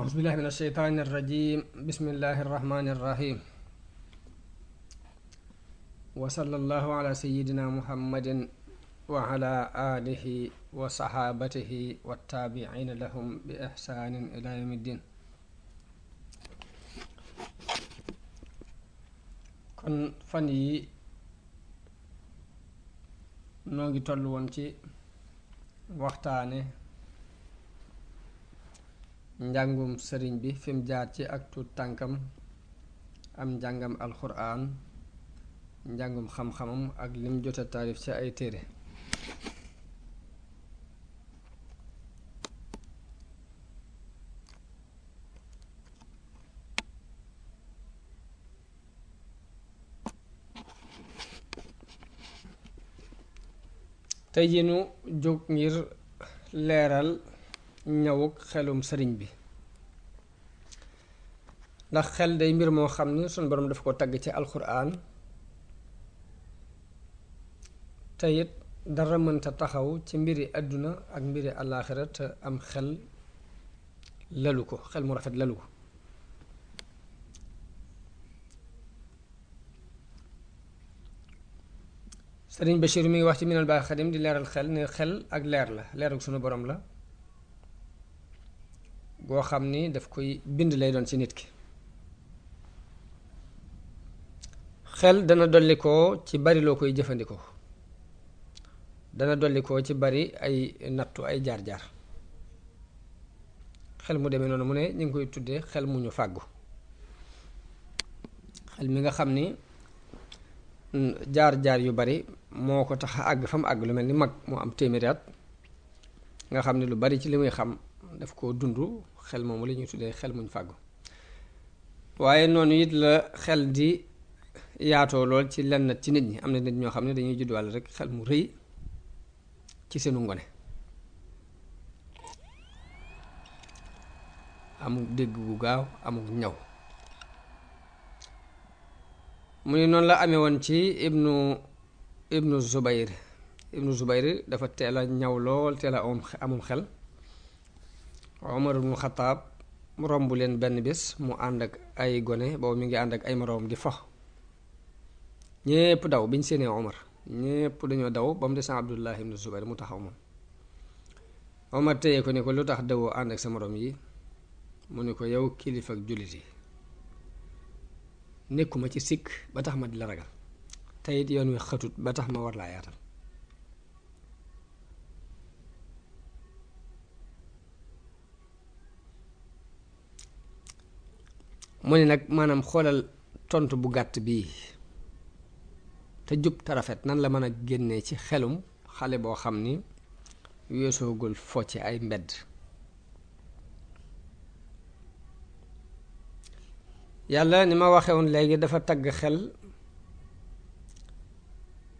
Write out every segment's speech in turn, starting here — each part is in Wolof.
أعوذ بالله من الشيطان الرجيم بسم الله الرحمن الرحيم وصلى الله على سيدنا محمد وعلى آله وصحابته والتابعين لهم بإحسان إلى يوم الدين. kon fan yi noo ngi toll woon ci waxtaane njàngum sëriñ bi fi mu jaar ci ak tuut tànkam am njàngam alxuraan njàngum xam-xamam ak lim jota taarif ci ay téere. tey ji nu jóg ngir leeral ñëwuk xelum sëriñ bi, ndax xel day mbir moo xam ni sunu boroom daf ko tagg ci alxuraan te it dara mënta taxaw ci mbiri àdduna ak mbiri àllaaxira te am xel lalu ko, xel mu rafet lalu ko. sëriñ Bachir mi ngi wax ci Minanul Baaqil Xadiim di leeral xel ne xel ak leer la, leer ak sunu boroom la goo xam ni daf koy bind lay doon ci nit ki. xel dana dolli ko ci bari loo koy jëfandikoo, dana dolli ko ci bari ay nattu ay jaar-jaar. xel mu demee noonu mu ne ñu ngi koy tuddee xel mu ñu fàggu, xel mi nga xam ni jaar-jaar yu bari moo ko tax a àgg fa mu àgg, lu mel ni mag moo am téeméeri at nga xam ne lu bari ci li muy xam daf koo dund, xel moomu la ñuy tuddee xel muñ fàggu. waaye noonu it la xel di yaatoo lool ci lenn ci nit ñi. am na nit ñoo xam ne dañuy judduwaale rek xel mu rëy ci seenu ngone, amul dégg gu gaaw, amul ñaw. mu ne noonu la amee woon ci ibnu Zubayr dafa teel a ñaw lool, teel a amum xel. Omar ibnu Xataab romb leen benn bés mu ànd ak ay gone, boobu mi ngi ànd ak ay moroom di fo. ñépp daw biñ séenee Omar, ñépp dañoo daw ba mu des Abdullah ibnu Zubayr mu taxaw moom. Omar téye ko ne ko lu tax dawoo ànd ak sa moroom yi? mu ne ko yow kilifa ak jullit yi, nekkuma ci sikk ba tax ma di la ragal, te it yoon wi xatut ba tax ma war laa yaatal. mu ne nag maanaam xoolal tontu bu gàtt bii te jub te rafet nan la mën a génnee ci xelum xale boo xam ni weesoogul fo ci ay mbedd. yàlla ni ma waxee woon léegi dafa tagg xel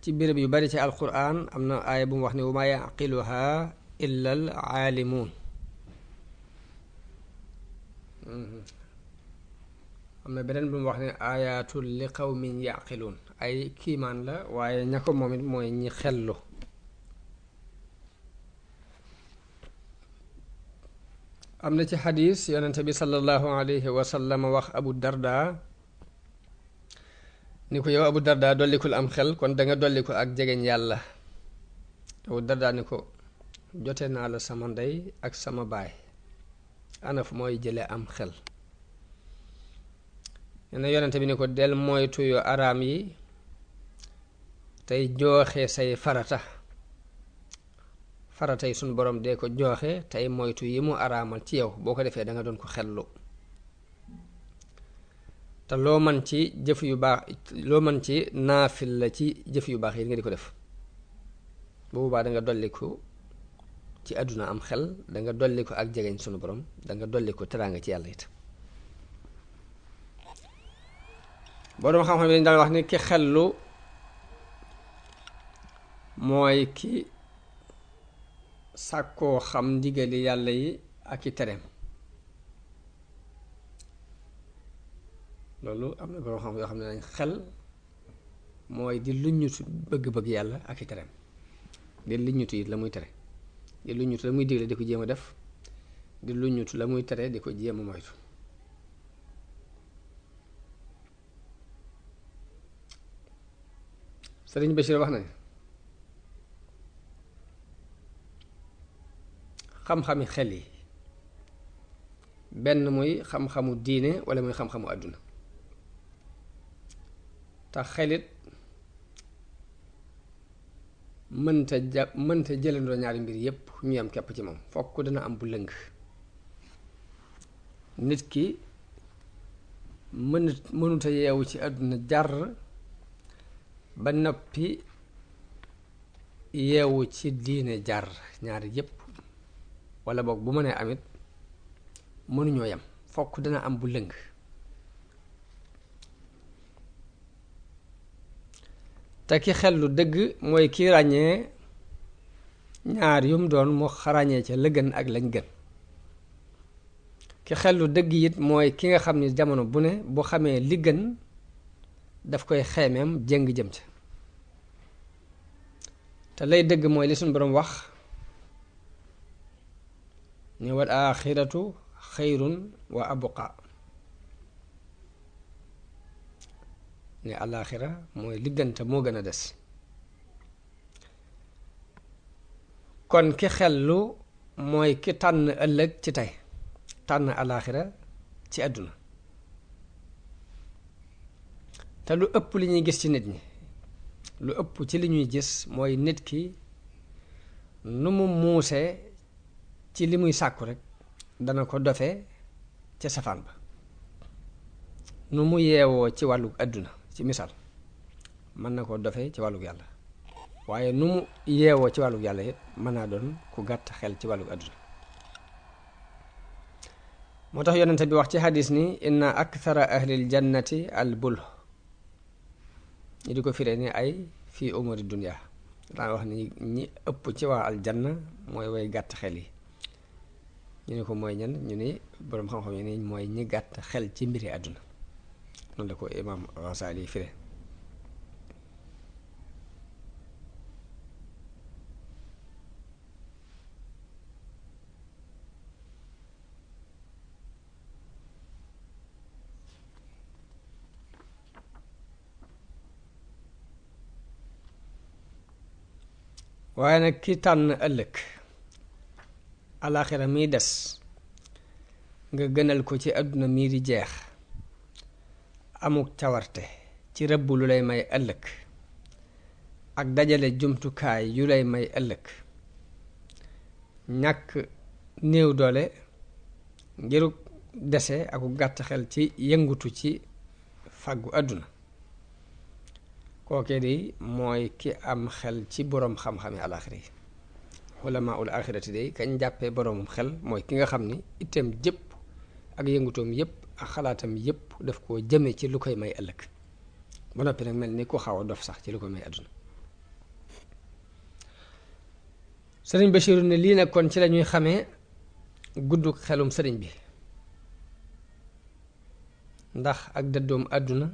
ci béréb yu bari ci alquran. am na aaya bu mu wax ni wa maa yaqiluha illa al aalimuun. am na beneen bu mu wax ne ayatul li qawmin yaqiluun, ay kiimaan la waaye ña ko moom it mooy ñi xellu. am na ci xadiis yonente bi sallallahu alayhi wa sallam wax Abu Darda ni ko yow Abu Darda dollikul am xel kon danga dolliku ak jegeñ yàlla. Abu Darda ni ko jote naa la sama ndey ak sama baay, ana fu mooy jële am xel? ne yonente bi ni ko del moytu yu araam yi tey jooxe say farata yi sunu borom dee ko jooxe tey moytu yi mu araamal ci yow. boo ko defee da nga doon ko xellu, te loo man ci jëf yu baax, loo man ci naafil la ci jëf yu baax yi nga di ko def. boobu baa da nga dolliku ci àdduna am xel, da nga dolliku ak jegeñ sunu borom, da nga dolliku teraanga ci yàlla it. boroom xam-xam yi dañ daan wax ni ki xellu mooy ki sàkkoo xam ndigali yàlla yi ak i tereem. loolu am na boroom xam yoo xam ne nañ xel mooy di luññutu bëgg-bëgg yàlla ak i tereem, di luññutu it la muy tere, di luññutu la muy digle di ko jéem a def, di luññutu la muy tere di ko jéem a moytu. Sëriñ Bachir wax na xam-xami xel yi benn muy xam-xamu diine wala muy xam-xamu àdduna tax xelit mënta jëlandoo ñaari mbir yépp ñu yam kepp ci moom, fokk dana am bu lëng. nit ki mënuta yeewu ci àdduna jar ba noppi yeewu ci diine jar, ñaari yépp wala boog bu mënee amit mënuñoo yem, fokk dana am bu lëng. te ki xel lu dëgg mooy ki ràññee ñaar yum doon mu ràññee ca la gën ak lañ gën. ki xel lu dëgg it mooy ki nga xam ni jamono bu ne bu xamee li gën daf koy xeemeem jéng jëm ca. te lay dëgg mooy li suñu boroom wax ni wal aaxiratu xayrun wa abqa, ne alaaxira mooy liggante moo gën a des. kon ki xellu mooy ki tànn ëllëg ci tey, tànn alaaxira ci àdduna. te lu ëpp li ñuy gis ci nit ñi, lu ëpp ci li ñuy gis mooy nit ki nu mu muusee ci li muy sàkku rek dana ko dofee ca safaan ba. nu mu yeewoo ci wàllu àdduna ci misaal mën na koo dofee ci wàllug yàlla, waaye nu mu yeewoo ci wàllug yàlla it mën naa doon ku gàtt xel ci wàllug àdduna. moo tax yonente bi wax ci xadis ni inna akthara ahlil jannati al bul, ñi di ko firee ni ay fii umuri dunya, daa wax ni ñi ëpp ci waa aljanna mooy way gàtt xel yi. ñu ne ko mooy ñan, ñu ni boroom xam-xam yi ni mooy ñi gàtt xel ci mbiri àdduna. noonu la ko imaam Ghazali fire. waaye nag ki tànn ëllëg alaaxira miy des nga gënal ko ci àdduna mii di jeex, amuk cawarte ci rëbb lu lay may ëllëg ak dajale jumtukaay yu lay may ëllëg, ñàkk néew doole ngiruk dese aku gàtt xel ci yëngutu ci fàggu àdduna, kookee di mooy ki am xel ci boroom xam-xami alaaxira yi. ulamaa ul aaxirati day kañ jàppee boroomum xel mooy ki nga xam ni itam jëpp ak yëngutoom yépp ak xalaatam yépp daf koo jëme ci lu koy may ëllëg, ba noppi nag mel ni ku xaw a dof sax ci lu koy may àdduna. sëriñ Bachiru ne lii nag kon ci lañuy xamee gudduk xelum sëriñ bi, ndax ak dëddoom àdduna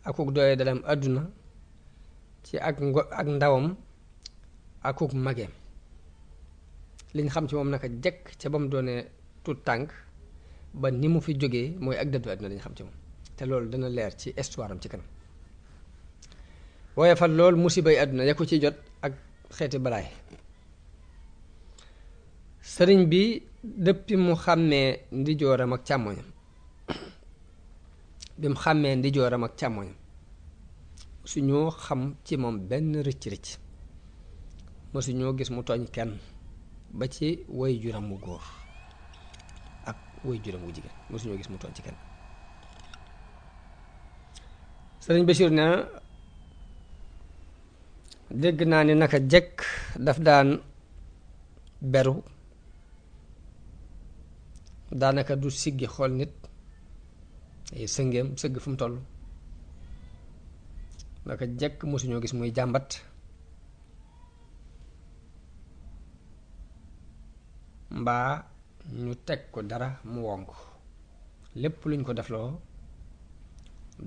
akuk doye dalam àdduna ci ak ndawam akuk mageem. liñ xam ci moom naka jekk ca ba mu doonee tut tànk ba ni mu fi jógee mooy ak dëddu àdduna lañ xam ci moom, te loolu dana leer ci histoire am ci kanam. waaye fa lool musibay àdduna ya ko ci jot ak xeeti balaay. sëriñ bi dëppi mu xàmmee ndijooram ak càmmoñam, bi mu xàmmee ndijooram ak càmmoñam suñoo xam ci moom benn rëcc-rëcc, mësuñoo gis mu tooñ kenn ba ci way juram mu góor ak way juram wu jigéen, mësuñoo gis mu tooñ ci kenn. sëriñ Bachir ne dégg naa ni naka jekk daf daan beru, daanaka du siggi xool nit, ay sëngeem sëgg fu mu toll. naka jekk mosuñoo gis muy jàmbat, mbaa ñu teg ko dara mu wonk. lépp luñ ko defloo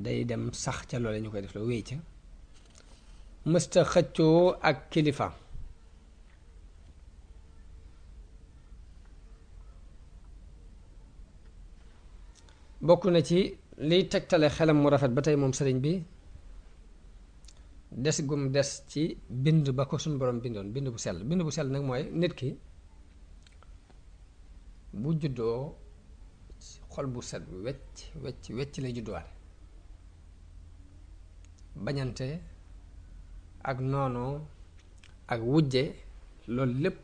day dem sax ca loole ñu koy defloo wéy ca. mësta xëccoo ak kilifa, bokk na ci liy tegtale xelam mu rafet ba tey moom sëriñ bi des gum des ci bind ba ko suñu borom bindoon bind bu sell nag mooy nit ki bu juddoo xol bu set wecc lay judduwaale bañante ak noonoo ak wujje loolu lépp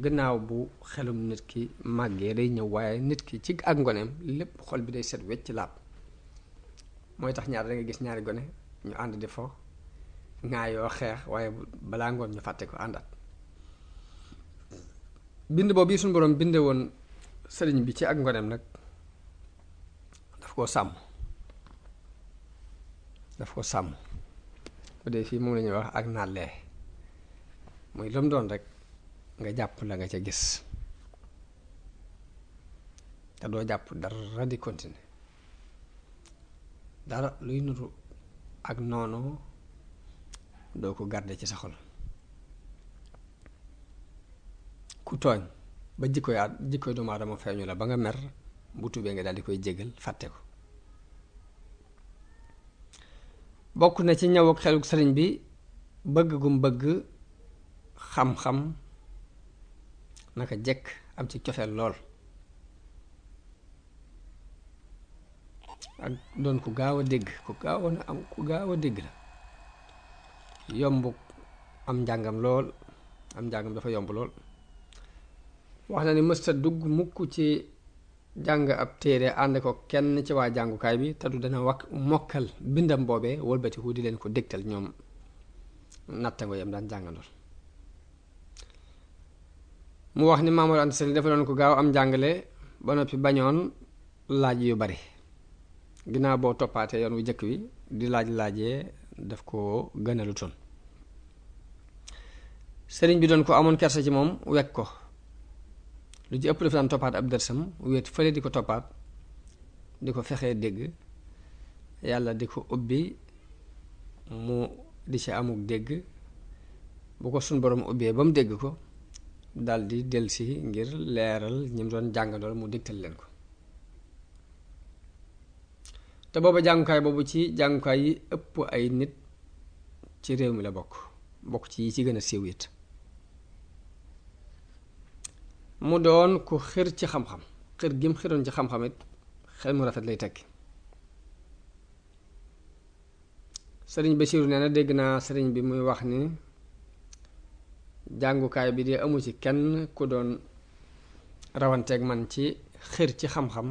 gannaaw bu xelum nit ki màggee day ñëw waaye nit ki ci ak ngoneem lépp xol bi day set wecc laab mooy tax ñaar da nga gis ñaari gone ñu ànd di fo ngaa yoo xeex waaye balaa ngoon ñu fàtte ko àndaat bind boobu yi suñu boroom binde woon sëriñ bi ci ak ngoneem nag daf koo sàmm bu dee fii moom la ñuy wax ak nàllee muy lu mu doon rek nga jàpp la nga ca gis te doo jàpp dara di continuer dara luy nuru ak noonu doo ko garder ci sa xol ku tooñ ba jikkoy doomu aadama feeñu la ba nga mer bu tubee nga daal di koy jégal fàtte ko bokk na ci ñëw ak xeluk sëriñ bi bëgg gum bëgg xam-xam naka jekk am ci cofeel lool ak doon ku gaaw a dégg ku gaaw a dégg la yomb am njàngam lool am njàngam dafa yomb lool wax na ni mësta dugg mukk ci jàng ab téere ànd ko kenn ci waa jàngukaay bi te du dana mokkal bindam boobee wëlbatiku di leen ko dégtal ñoom nattango yam daan jàngandool mu wax ni Maam Mor Anta Sali dafa doon ko gaaw am njàngale ba noppi bañoon laaj yu bari ginnaaw boo toppaatee yoon wu jëkk wi di laajee daf ko gënalu toon sëriñ bi doon ko amoon kersa ci moom wekk ko lu ci ëpp dafa daan toppaat ab dërsam wéet fële di ko toppaat di ko fexee dégg yàlla di ko ubbi mu di ci amuk dégg bu ko suñ borom ubbee ba mu dégg ko daldi delsi ngir leeral ñi mu doon jàngandool mu dégtal leen ko te booba jàngukaay boobu ci jàngukaay yi ëpp ay nit ci réew mi la bokk ci yi ci gën a siiw it mu doon ku xir ci xam-xam xir gim xiroon ci xam-xam it xel mu rafet lay tekki sëriñ Basiiru nee na dégg naa sëriñ bi muy wax ni jàngukaay bi de amu ci kenn ku doon rawanteeg man ci xir ci xam-xam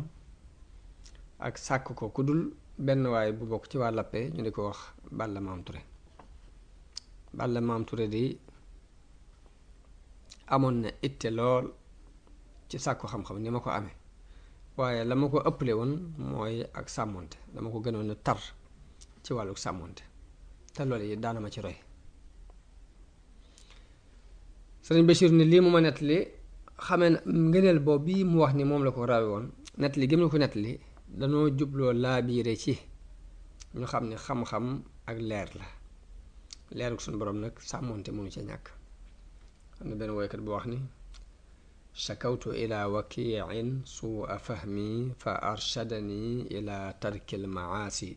ak sàkk ko ku dul benn waay bu bokk ci waa Lappe ñu di ko wax Balla Maam Touré di amoon na itte lool ci sàkku xam-xam ni ma ko amee waaye la ma ko ëpple woon mooy ak sàmmonte dama ko gënoon a tar ci wàllu sàmmonte te loolu yi daana ma ci roy sëriñ Bachir ni lii mu ma nettali xamee na ngëneel boobu bii mu wax ni moom la ko rawe woon nettali gëm la ko nettali danoo jubloo laabiire ci ñu xam ni xam-xam ak leer la leeruk suñu borom nag sàmmonte mënu ca ñàkk xam ne benn woykat bu wax ni shakawtu ila wakiin suua fahmi fa arshadani ila tarkil maasi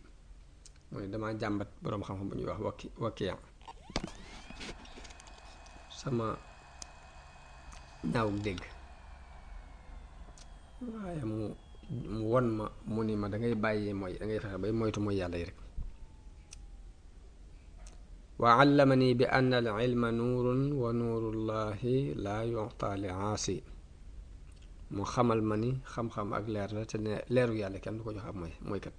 mooy dama jàmbat boroom xam-xam bu ñuy wax wakii sama ñaawuk dégg waaye mu won ma mu ni ma dangay bàyyee mooy dangay fexe bay moytu mooy yàlla yi rek wa allamani bi anna al ilma nuurun wa nuurullahi laa yu'ta li aasi mu xamal ma ni xam-xam ak leer la te ne leeru yàlla kenn du ko jox ab mooy kat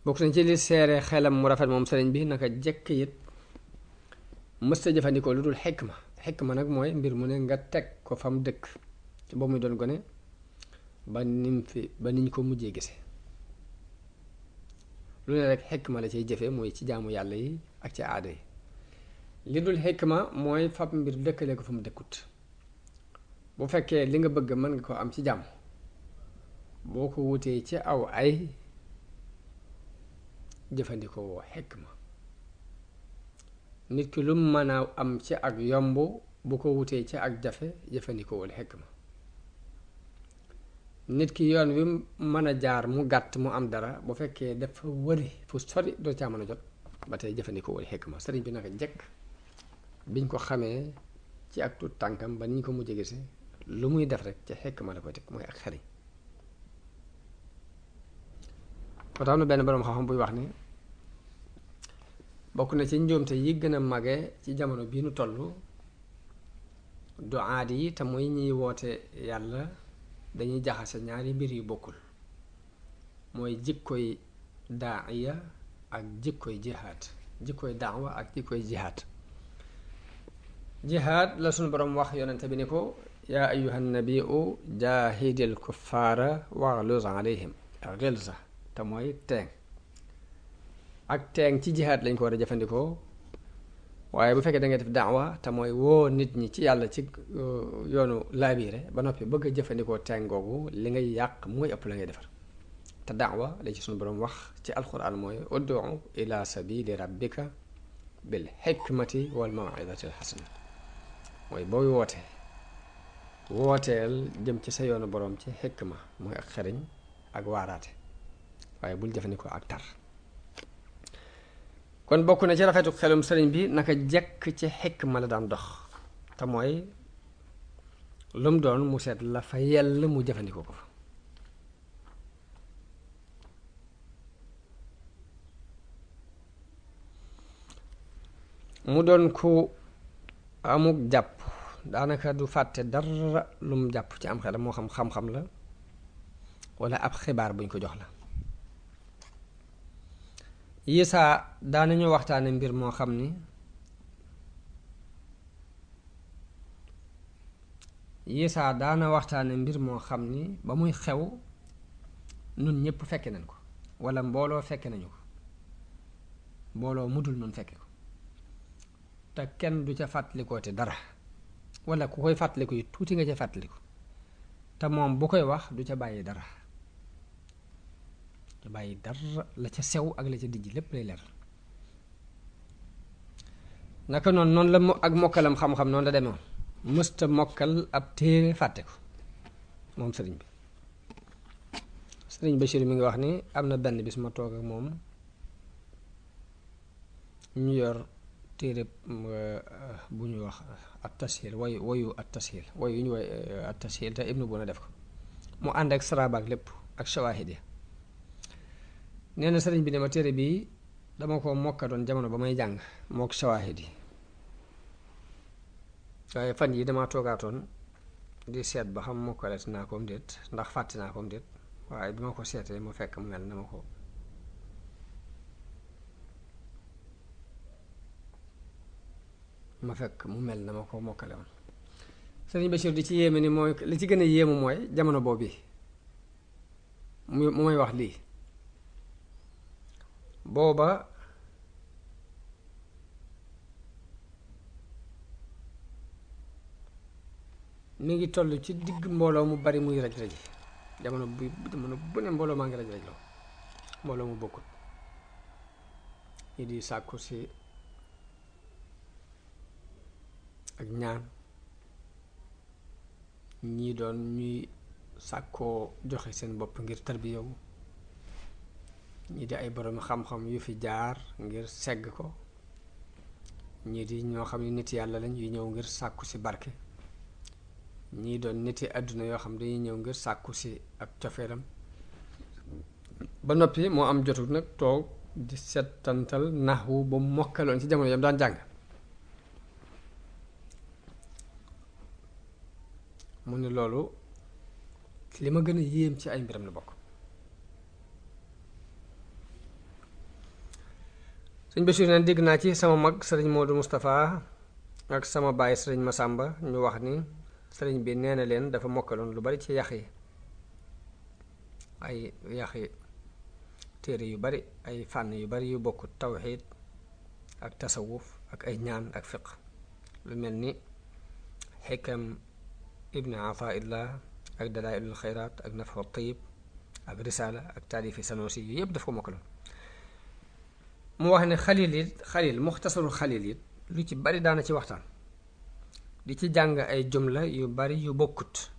bokk nañ ci li seere xelam mu rafet moom sëriñ bi naka jekk it mësta jëfandikoo lu dul xikma nag mooy mbir mu ne nga teg ko fam dëkk ci boobu muy doon gone ba niñ ko mujjee gise lu ne rek xikma la ciy jëfe mooy ci jaamu yàlla yi ak ci aada yi li dul xikma mooy fab mbir dëkkale ko fa mu dëkkut bu fekkee li nga bëgg mën nga ko am ci jàmm boo ko wutee ci aw ay jëfandikoo xikma nit ki lu mën a am ci ak yomb bu ko wutee ci ak jafe jëfandikoowul xikma. nit ki yoon wi mën a jaar mu gàtt mu am dara bu fekkee dafa wëri fu sori doo caa mën a jot ba tey jëfandikoowul xikma. sëriñ bi naka jekk biñ ko xamee ci ak tut tànkam ba niñ ko mujjee gisee lu muy def rek ci xikma la koy teg mooy ak xariñ. moo tax am na benn boroom xam-xam buy wax ni bokk na ci njuumte yi gën a mage ci jamono bii nu toll duaat yi te mooy ñiy woote yàlla dañuy jaxase ñaari mbir yu bokkul, mooy jikkoy daaiya ak jikkoy jihaad. jikkoy daawa ak jikkoy jihaad. jihaad la sunu boroom wax yonente bi ni ko yaa ayyuhan nabiu jaahidil kuffaara waxluz alayhim xilza, te mooy teeng. ak teeng ci jihaad lañ ko war a jëfandikoo, waaye bu fekkee da ngay def daawa te mooy woo nit ñi ci yàlla ci yoonu laabiire ba noppi bëgg a jëfandikoo teeng googu li ngay yàq mooy ëpp la ngay defar. te daawa la ci sunu boroom wax ci alquran mooy ud'u ila sabili rabbika bil hikmati wal maw'izati al hasana, mooy booy wooteel jëm ci sa yoonu boroom ci xikma mooy ak xeriñ ak waaraate, waaye bul jëfandikoo ak tar. kon bokk na ci rafetu xelum sëriñ bi naka jekk ci xikma la daan dox, te mooy lu mu doon mu seet la fa yell mu jëfandikoo ko fa. mu doon ku amuk jàpp, daanaka du fàtte dara lu mu jàpp ci am xelam, moo xam xam-xam la walla ab xibaar buñ ko jox la. yisaa daanañu waxtaane mbir moo xam ni yisaa daana waxtaane mbir moo xam ni ba muy xew nun ñépp fekke nañ ko, walla mbooloo fekke nañu ko, mbooloo mudul nun fekke ko, te kenn du ca fàttalikoo te dara, walla ku koy fàttaliku yi tuuti nga ca fàttaliku, te moom bu koy wax du ca bàyyi dara, bàyyi dara la ca sew ak la ca dijj lépp lay leer. naka noonu la ak mokkalam xam-xam noonu la demewoon, mësta mokkal ab téere fàtte ko moom sëriñ bi. sëriñ Bachir mi ngi wax ni am na benn bis ma toog ak moom ñu yor téere bu ñu wax at tashil wayu at tashil wayu yu ñu woy at tashil te ibnu Buna def ko, mu ànd ak sarabaak lépp ak shawahid ya. nee na sëriñ bi ne ma téere bii dama ko mokkatoon jamono ba may jàng mook shawahid yi, waaye fan yi dama toogaatoon di seet ba xam mokkaleet naa koom déet, ndax fàtte naa koom déet, waaye bi ma ko seetee mu fekk mu mel na ma ko mokkale woon. sëriñ Bachir di ci yéeme ni mooy li ci gën a yéemu mooy jamono boobu mu may wax lii, booba mi ngi toll ci digg mbooloo mu bari muy raj-raj, jamono bu ne mbooloo maa ngi raj-raj loo, mbooloo mu bokkut, ñi di sàkku si ak ñaan, ñii doon ñuy sàkkoo joxe seen bopp ngir tarbiyawu, ñii di ay borom xam-xam yu fi jaar ngir segg ko, ñii di ñoo xam ne nit yàlla lañ yu ñëw ngir sàkku si barke, ñii doon niti àdduna yoo xam dañuy ñëw ngir sàkku si ak cofeelam. ba noppi moo am jotu nag toog di settantal naxwu ba mokkaloon ci jamono yam daan jàng. mu ne loolu li ma gën a yéem ci ay mbiram la bokk. sëñ Bachir neen dégg naa ci sama mag sëriñ Modou Moustapha ak sama baay sëriñ Massamba ñu wax ni sëriñ bi nee na leen dafa mokkaloon lu bari ci yax yi, ay yaxi téere yu bari, ay fànn yu bari yu bokk, tawxiid ak tasawuf ak ay ñaan ak fiq, lu mel ni xikam ibni Ataillah ak dalailul xayraat ak nafa tayib ak risaala ak taalifi Sanusi yu yëpp daf ko mokkaloon. mu wax ne xalil muxtasarul xalil it lu ci bari daana ci waxtaan, di ci jàng ay jumla yu bari yu bokkut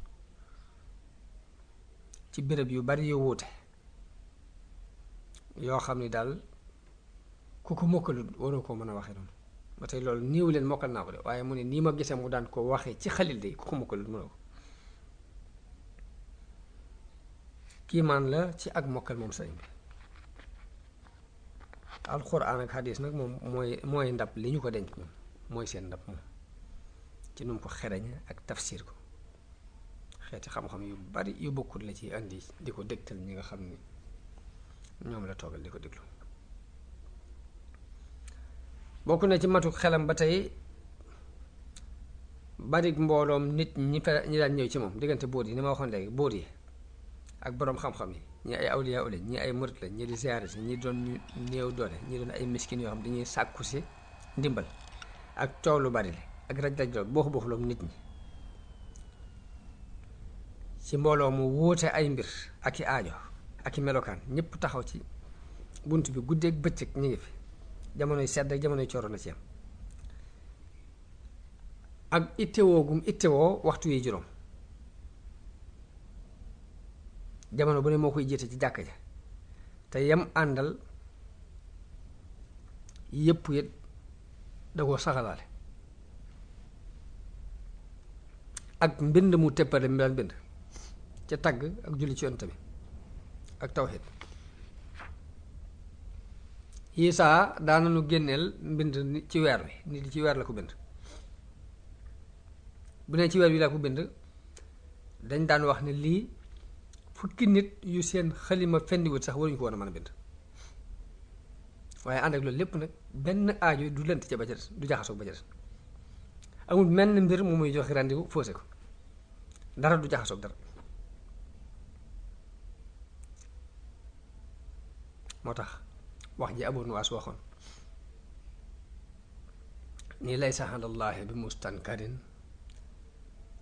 ci béréb yu bari yu wuute yoo xam ni daal ku ko mokkalut waroo koo mën a waxe noonu ba tey loolu niiw leen mokkal naa ko de waaye mu ne nii ma gisee mu daan ko waxee ci xalil de ku ko mokkalut mënoo ko kiimaan la ci ak mokkal moom sëriñ bi alxuraan ak xadiis nag moom mooy ndab li ñu ko denc moom mooy seen ndab moom ci nu mu ko xereñe ak tafsir ko xeeti xam-xam yu bari yu bokkul la ci andi di ko dégtal ñi nga xam ni ñoom la toogal di ko déglu bokk na ci matuk xelam ba tey bari mbooloom nit ñi daan ñëw ci moom diggante bóot yi ni ma waxoon léegi bóot yi ak boroom xam-xam yi ñi ay awliya lañ ñi ay murit lañ ñi di ziyaare si ñi doon ñu néew doole ñi doon ay miskin yoo xam dañuy sàkku si ndimbal ak coow lu bari li ak raj-raj lool booxu loom nit ñi ci mbooloo mu wuute ay mbir ak i aajo ak i melokaan ñépp taxaw ci bunt bi guddeeg bëccëg ñu ngi fi jamonoy sedd ak jamonoy cooro na ci am ak ittewoo gum ittewoo waxtu yi juróom jamono bu ne moo koy jiite ci jàkk ja te yam àndal yépp it da koo saxalaale ak mbind mu teppale mi daan bind ca tagg ak julli ci yonent bi ak tawxiid Isaa daananu génneel mbind ci weer wi nit di ci weer la ko bind bu ne ci weer wi la ko bind dañ daan wax ne lii fukki nit yu seen xalima fendiwut sax waruñu ko war a mën a bind waaye ànd ak loolu lépp nag benn aajo du lënt ca ba ca des du jaxasoo ba ca des amul menn mbir mu muy joxe rendez-vous faussé ko dara du jaxasoo dara moo tax wax ji Abu Nuwaas waxoon ni laysa ala llaahi bi mustankarin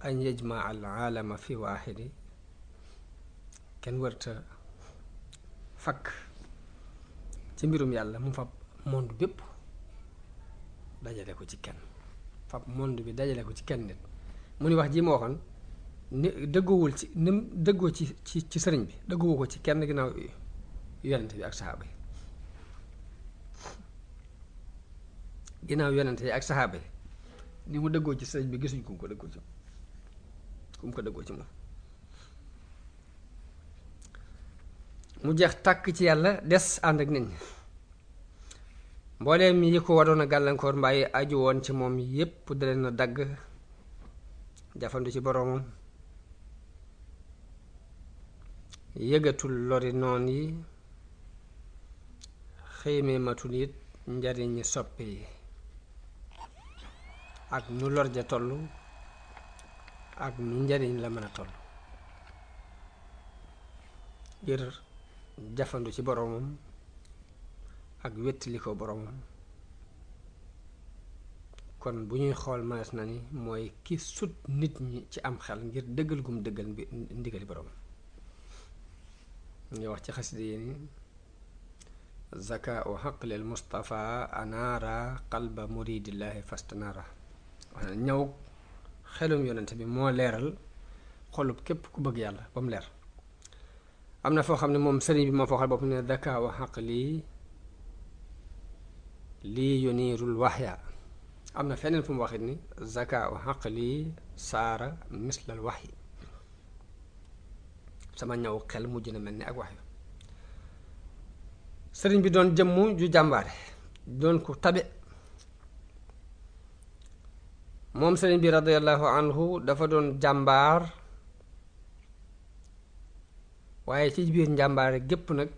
an yajmaa al aalama fi waaxidi kenn wërta fakk ci mbirum yàlla mu fab monde bépp dajale ko ci kenn fab monde bi dajale ko ci kenn nit mu ni wax ji ma waxoon ni dëggoowul ci ni mu dëggoo ci sëriñ bi dëggoowu ko ci kenn ginnaaw yonente bi ak saxaaba yi ginnaaw yonente yi ak saxaaba yi ni mu dëggoo ci sëriñ bi gisuñ ku mu ko dëggoo ci moom mu jeex tàkk ci yàlla des ànd ak nit ñi mbooleem yi ko waroon a gàllankoor mbaa yi aju woon ci moom yépp da leen a dagg jafandu ci boroomam yëgatul lori noon yi xëymee matul it njariñi soppe yi ak nu lor ja toll ak nu njariñ la mën a toll ngir jafandu ci boroomam ak wettali ko boroomam kon bu ñuy xool manees na ni mooy ki sut nit ñi ci am xel ngir dëggal gum dëggal ndigali boroomam ñu wax ci xasida yi ni zaka u xaqlil Mustafa anaara qalba muridillahi fastanaara wax na ñaw xelum yonent bi moo leeral xolub képp ku bëgg yàlla ba mu leer am na foo xam ne moom sëriñ bi moo foo xal bopp ne zaka u xaqli lii yuniirul waxya am na feneen fu mu waxit ni zaka u xaqli saara mislal waxyi sama ñaw xel mujj na mel ni ak wax yu sëriñ bi doon jëmm ju jàmbaare doon ko tabe moom sëriñ bi radiyallahu anhu dafa doon jàmbaar waaye ci biir njàmbaare gépp nag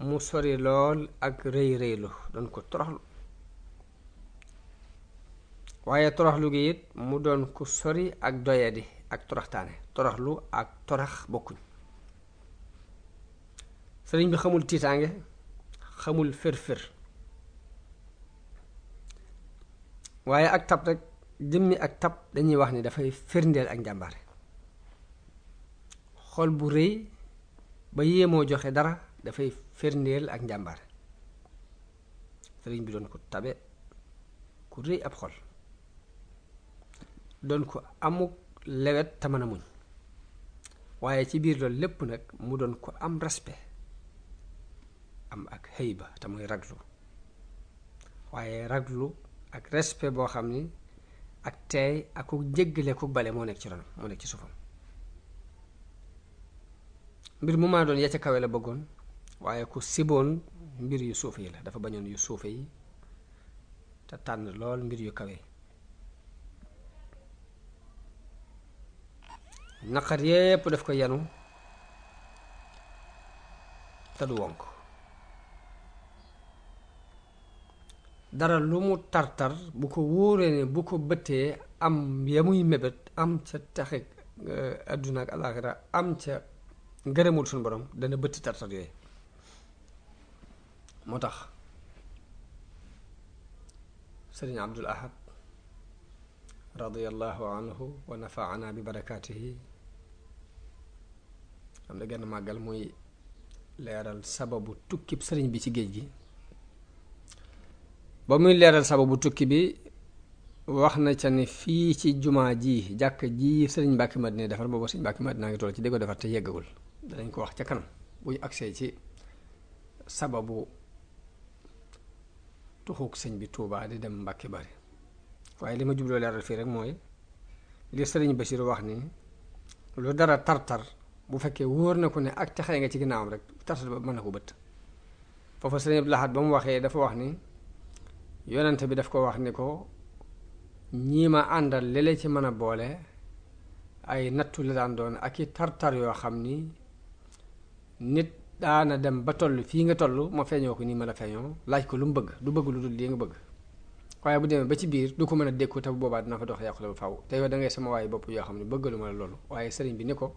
mu sori lool ak rëy rëylu doon ko toroxlu waaye toroxlu gi it mu doon ku sori ak doyadi ak toroxtaane toroxlu ak torax bokkuñ sëriñ bi xamul tiitaange xamul fër-fër waaye ak tab rek jëmmi ak tab dañuy wax ni dafay firndeel ak njàmbaare xol bu rëy ba yéemoo joxe dara dafay firndeel ak njàmbaare sëriñ bi doon ko tabe ku rëy ab xol doon ko amuk lewet te mën a muñ waaye ci biir loolu lépp nag mu doon ko am respect am ak hayba te muy raglu waaye raglu ak respect boo xam ni ak teey ak ku jéggale ku bale moo nekk ci ronam moo nekk ci suufam mbir mu maa doon ya ca kawe la bëggoon waaye ku siboon mbir yu suufe yi la dafa bañoon yu suufe yi te tànn lool mbir yu kawe naqar yépp daf ko yanu te du wonk dara lu mu tartar bu ko wóoree ne bu ko bëttee am ya muy mébét am ca taxe àdduna ak alaaxira am ca ngërëmul suñu borom dana bëtti tartar yooyu moo tax sëriñ Abdul Ahad radiyallahu anhu wa nafaana bi barakaatihi am na genn màggal muy leeral sababu tukkib sëriñ bi ci géej gi ba muy leeral sababu tukki bi wax na ca ne fii ci jumaa ji jàkk ji sëriñ Mbàkke Madina defar booba sëriñ Mbàkke Madina ngi toll ci di ko defar te yeggagul danañ ko wax ca kanam buy agsee ci sababu tuxuk sëñ bi Tuubaa di dem Mbàkke Bari waaye li ma jubloo leeral fii rek mooy li sëriñ Basiir wax ni lu dara tartar bu fekkee wóor na ko ne ak texee nga ci ginnaawam rek tartar ba mën na ko bët foofa sëriñ Abdul Ahad ba mu waxee dafa wax ni yonente bi daf ko wax ni ko ñii ma àndal li la ci mën a boole ay nattu la daan doon ak i tartar yoo xam ni nit daana dem ba toll fii nga toll ma feeñoo ko nii ma la feeñoo laaj ko lu mu bëgg du bëgg lu dul lii nga bëgg waaye bu demee ba ci biir du ko mën a dékku te bu boobaa dina fa dox yàqule ba faw te yow da ngay sama waaye bopp yoo xam ne bëggalu ma la loolu waaye sëriñ bi ni ko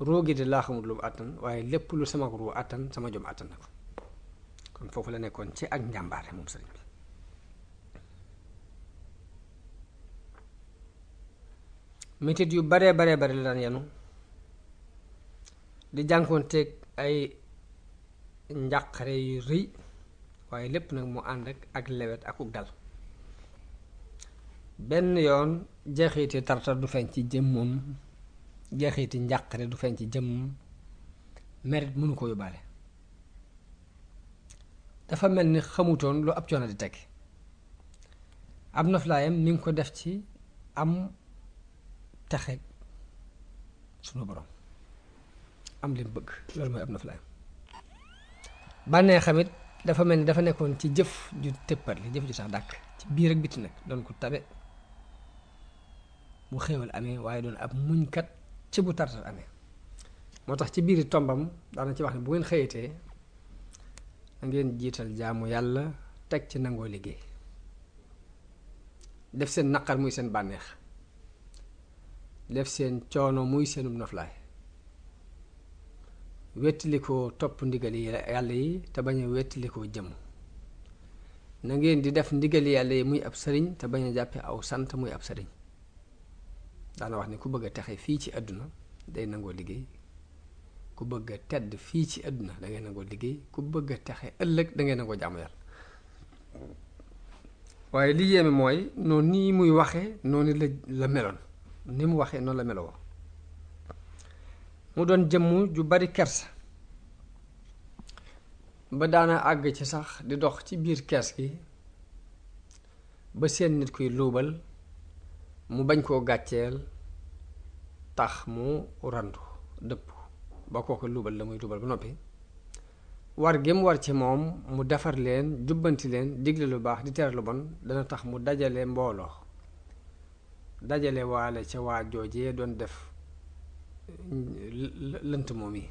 roogi de laa xamul lu mu àttan waaye lépp lu sama ruu àttan sama jom àttan na ko kon foofu la nekkoon ci ak njàmbaare moom sëriñ bi metit yu baree bare la daan yenu di jànkoonteeg ay njàqare yu rëy waaye lépp nag mu ànd ak lewet akuk dal benn yoon jeexiti tartar du feeñ ci jëmmam jeexiti njàqare du feeñ ci jëmmam merit mënu ko yóbbaale dafa mel ni xamutoon lu ab coono di teg am noflaayam mi ngi ko def ci am texe sunu borom am lim bëgg loolu mooy am noflaayam bànnee xamit dafa mel ni dafa nekkoon ci jëf ju tëppat li jëf ju sax dàkk ci biir ak biti nag doon ko tabe bu xéewal amee waaye doon ab muñkat ci bu tartar amee moo tax ci biiri tombam daana ci wax ne bu ngeen xëyatee ngeen jiital jaamu yàlla teg ci nangoo liggéey def seen naqar muy seen bànneex def seen coono muy seenum noflaay wettili ko topp ndigal yi yàlla yi te bañ a wettili ko jëmm na ngeen di def ndigal yàlla yi muy ab sëriñ te bañ a jàppe aw sant muy ab sëriñ daana wax ne ku bëgg a texe fii ci àdduna day nangoo liggéey ku bëgg a tedd fii ci àdduna da ngay nangoo liggéey ku bëgg a texe ëllëg da ngay nangoo jaamu yàlla waaye li yéeme mooy noonu nii muy waxee noonu la meloon ni mu waxee noonu la meloo mu doon jëmm ju bari kersa ba daana àgg ci sax di dox ci biir kees gi ba seen nit kuy luubal mu bañ koo gàcceel tax mu randu dëpp ba kooku luubal la muy luubal ba noppi war gi mu war ci moom mu defar leen jubbanti leen digle lu baax di tere lu bon dana tax mu dajale mbooloo dajale waale ca waa joojee doon def lënt moom yi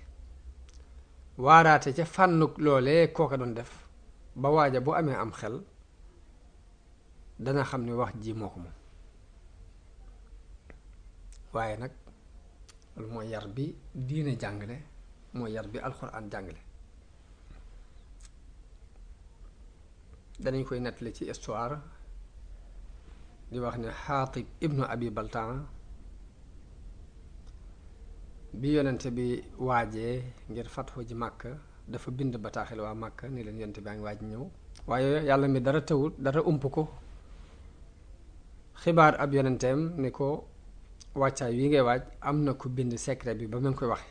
waaraate ca fànnuk loolee kooka doon def ba waaja bu amee am xel dana xam ni wax ji moo ko moom waaye nag loolu mooy yar bi diine jàngale mooy yar bi alxuraan jàngale danañ koy nettali ci histoire di wax ne Xaatib ibnu Abi Baltaan bi yonente bi waajee ngir fatxu ji màkk dafa bind bataaxel waa màkk ni leen yonente baa ngi waaj ñëw waaye yàlla mi dara tawut dara ump ko xibaar ab yonenteem ni ko wàccaay wi ngay waaj am na ku bind secret bi ba mu ngi koy waxe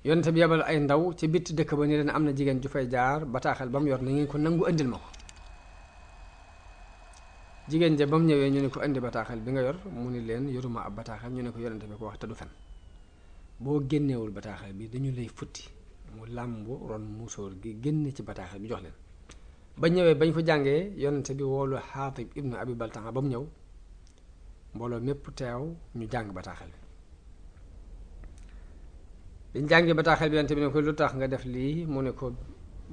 yonente bi yebal ay ndaw ci bitti dëkk ba ni leen am na jigéen ju fay jaar bataaxel ba mu yor na ngeen ko nangu andil ma ko jigéen ja ba mu ñëwee ñu ne ko indi bataaxel bi nga yor mu ni leen yoruma ab bataaxel ñu ne ko yonente bi ko wax te du fen boo génneewul bataaxel bi dañu lay futti mu làmbu ron musóor gi génne ci bataaxel bi jox leen ba ñëwee bañ ko jàngee yonente bi woolu Xaatib ibnu Abi Baltaa ba mu ñëw mbooloo mépp teew ñu jàng bataaxel bi biñ jàngee bataaxel bi yonente bi ne ko lu tax nga def lii mu ne ko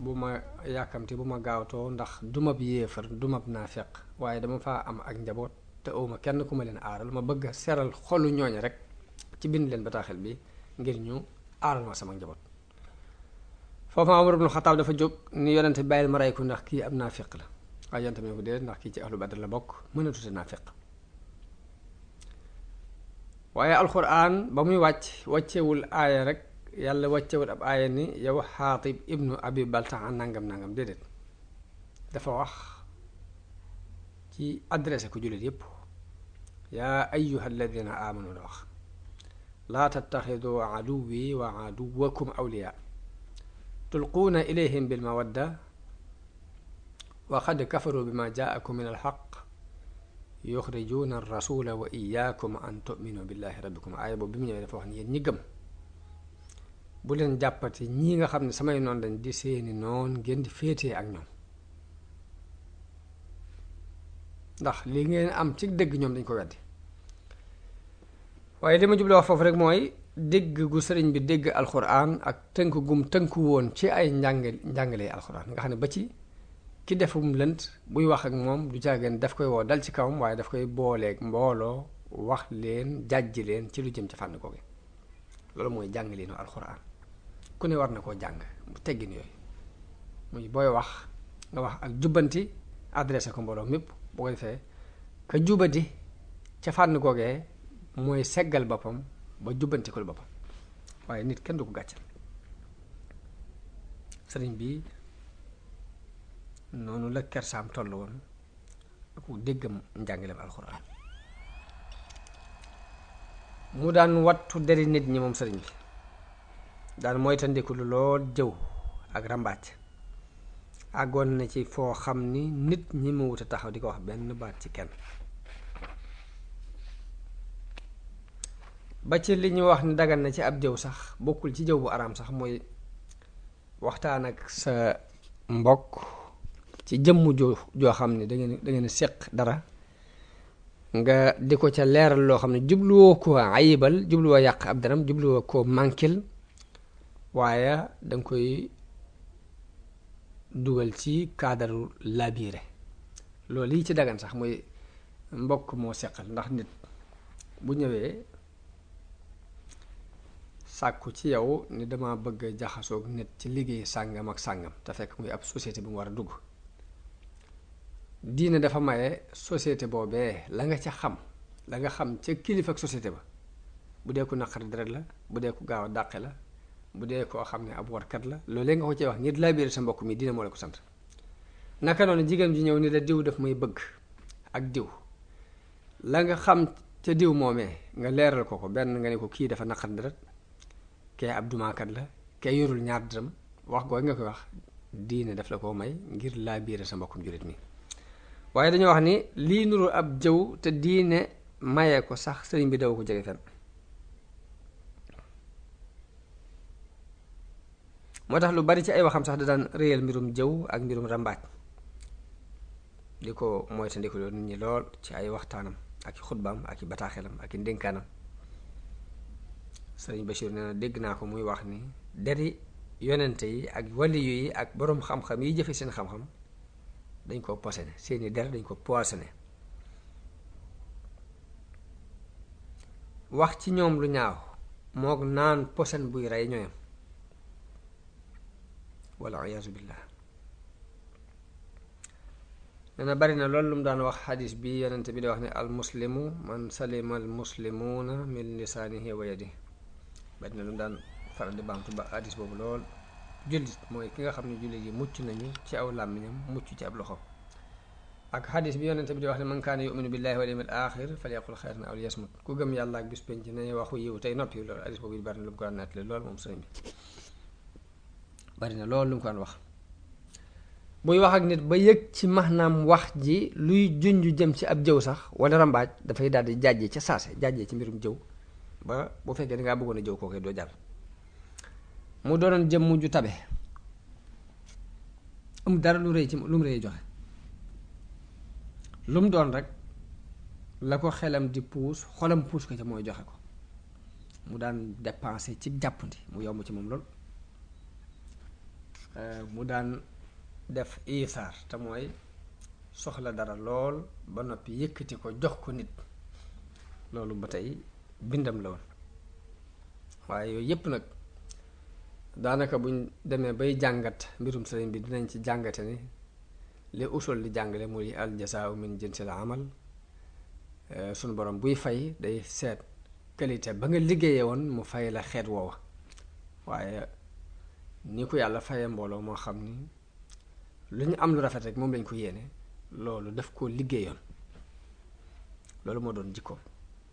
bu ma yàkkamti bu ma gaawtoo ndax dumab yéefar dumab naafeq waaye dama faa am ak njaboot te awma kenn ku ma leen aaral ma bëgg a seral xolu ñooña rek ci bind leen bataaxel bi ngir ñu aaral ma sama njaboot foofu Umar ibn Xattaab dafa jóg ni yonente bi bàyyil ma rey ko ndax kii ab naafeq la waaye yonente bi ne ko déedéet ndax kii ci ahlu badr la bokk mën a tute naafeq waaye alxuraan ba muy wàccewul aaya rek yàlla wàccewul ab aaya ni yow Xaatib ibnu Abi Baltaa nangam nangam déedéet dafa wax ci adressé ko jullit yépp yaa ayyuha alladina amanu la wax laa tattaxidu aduwi wa aduwakum awliya tulquuna ilayhim bilmawadda wa qad kafaru bima jaakum min alxaq yuxrijuuna arrasula wa iyaakum an tuminu billahi rabbikum aaya boobu bi mu ñëwee dafa wax ni yéen ñi gëm bu leen jàppati ñii nga xam ne samay noon dañ di seeni noon ngeen di féetee ak ñoom ndax li ngeen am ci dëgg ñoom dañ ko weddi waaye li ma jublu wax foofu rek mooy dégg gu sëriñ bi dégg alxuraan ak tënk gum tënku woon ci ay njàngalee alxuraan nga xam ne ba ci ki defum lënt buy wax ak moom du caageen daf koy woo dal ci kawam waaye daf koy booleeg mbooloo wax leen jàjji leen ci lu jëm ci fànn googu loolu mooy jàngaleenu alxuraan ku ne war na koo jàng mu teggin yooyu muy booy wax nga wax ak jubbanti adressé ko mbooloo mépp boo ko defee ka jubati ca fànn googee mooy seggal boppam ba jubbanti ko boppam waaye nit kenn du ko gàccal sëriñ bi noonu la kersaam toll woon ak déggam njàngaleem alxuraan mu daan wattu deri nit ñi moom sëriñ bi daan moytandiku lu lool jëw ak ràmbaaj àggoon na ci foo xam ni nit ñi mu wut a taxaw di ko wax benn baat ci kenn ba ci li ñu wax ni dagan na ci ab jëw sax bokkul ci jëw bu araam sax mooy waxtaan ak sa mbokk ci jëmm joo xam ne dangeen séq dara nga di ko ca leeral loo xam ne jubluwoo ko ayibal jubluwoo yàq ab daram jubluwoo ko mànkil waaye danga koy dugal ci kaadaru laabire loolu yi ci dagan sax mooy mbokk moo seqal ndax nit bu ñëwee sàkku ci yow ni dama bëgg jaxasoog nit ci liggéey sàngam ak sàngam te fekk muy ab société bu mu war a dugg diine dafa maye société boobee la nga ca xam la nga xam ca kilifa ak société ba bu dee ko naqari deret la bu dee ko gaaw a dàqe la bu dee koo xam ne ab warkat la loolee nga ko ci wax ngir laa biir sa mbokk mi diine moo la ko sant naka noonu jigéen ji ñëw ni la diw daf may bëgg ak diw la nga xam ca diw moomee nga leeral ko ko benn nga ne ko kii dafa naqari deret kee ab dumaakat la kee yorul ñaar dërëm wax googu nga koy wax diine daf la koo may ngir laa biir sa mbokkum jullit mi waaye dañoo wax ni lii nuru ab jëw te diine maye ko sax sëriñ bi daw ko jege fenn moo tax lu bari ci ay waxam sax da daan réyal mbirum jëw ak mbirum rambaaj di ko moytandiku loolu nit ñi lool ci ay waxtaanam ak i xutbaam ak i bataaxelam ak i ndénkaanam sëriñ Bachir nee na dégg naa ko muy wax ni deri yonente yi ak waliyu yi ak boroom xam-xam yi jëfe seen xam-xam dañ ko posone seeni der dañ ko poisonné wax ci ñoom lu ñaaw mook naan posen buy rey ñooyam walla iyaazu billah nee na bari na loolu lu mu daan wax xadis bi yonente bi di wax ne al muslimu man salima al muslimuuna min lisaanihi wa yadihi bari na lu mu daan faral di baamtu ba xadis boobu lool jullit mooy ki nga xam ne jullit yi mucc nañu ci aw làmmiñam mucc ci ab loxo ak xadis bi yonente bi di wax ne man kaana yuminu billahi wal yawmil axir falyaqul xayran aw liyasmut ku gëm yàlla ak bis penc nañu waxu yiw tey noppi. loolu xadis boobu bari na lu mu ko daan nettali loolu moom sëriñ bi bari na loolu lu mu ko daan wax. buy wax ak nit ba yëg ci maanaam wax ji luy junj jëm ci ab jëw sax wala rambaaj dafay daal di jàjjee ca saase jàjjee ci mbirum jëw ba bu fekkee dangaa bëggoon a jëw kooku doo jàll. mu doonoon jëm mujj tabe am dara lu rëy ci lu mu rëy joxe lu mu doon rek la ko xelam di puus xolam puus ko ca mooy joxe ko. mu daan dépensé ci jàppandi mu yomb ci moom lool. mu daan def isaar te mooy soxla dara lool ba noppi yëkkati ko jox ko nit loolu ba tey bindam la woon. waaye yooyu yépp nag daanaka buñ demee bay jàngat mbirum sëriñ bi dinañ ci jàngate ni li usul di jàngale muy al jazaa'u min jinsil amal. sunu borom buy fay day seet qualité ba nga liggéeyee woon mu fay la xeet woowa. waaye ni ko yàlla fayee mbooloo moo xam ni lu ñu am lu rafet rek moom lañ ko yéene loolu daf koo liggéeyoon. loolu moo doon jikkoom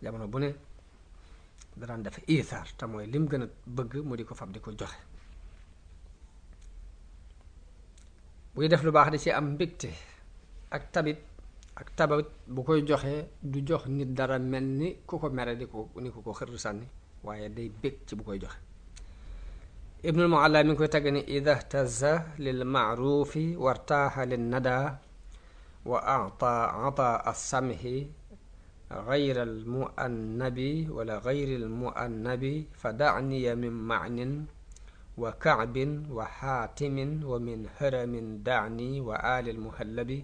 jamono bu ne daraan def isaar te mooy lim gën a bëgg mu di ko fab di ko joxe. buy def lu baax di ci am mbégte ak tabat bu koy joxee du jox nit dara mel ni ku ko mere di ko xër sànni waaye day bég ci bu koy joxe. Ibnul Mualla mi ngi koy tagg ni ida htaza lil maarufi wartaaxa lin nada wa ata as-samhi gayra al muannabi wala gayri al muannabi fa daniya min maanin wa kaabin wa xaatimin wa min haramin daani wa alil muhallabi.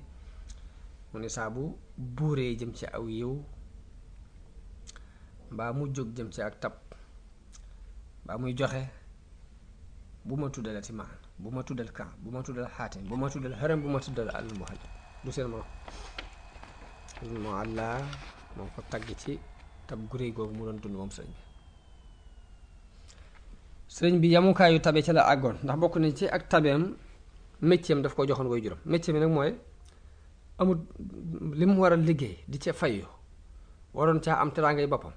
mu ne saabu buuree jëm ci aw yiw mbaa mu jóg jëm ci ak tab mbaa muy joxe bu ma tuddalati maan bu ma tuddal kan bu ma tuddal xaatim bu ma tuddal haram bu ma tuddal al muhallab du seen morom. moo àllaa moo ko tagg ci tab guréy googu mu doon dund moom sëriñ bi yamukaayu tabe ca la àggoon ndax bokk na ci ak tabeem mécceem daf ko joxoon way juróom. mécce mi nag mooy amul li mu war a liggéey di ca fayu waroon caa am teraangay boppam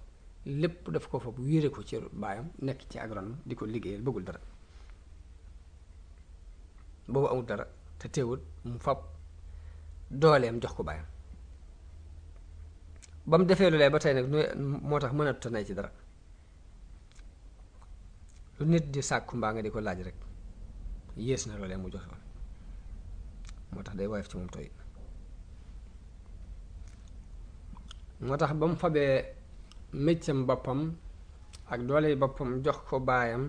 lépp daf ko fab wéere ko ci baayam nekk ci agronome di ko liggéeyal bëggul dara boobu amul dara te teewul mu fab dooleem jox ko baayam ba mu defee loolee ba tey nag moo tax mënatu nay ci dara lu nit di sàkku mbaa nga di ko laaj rek yées na loolee mu joxe woon moo tax day woyof ci moom tooy. moo tax ba mu fabee méccam boppam ak doole boppam jox ko baayam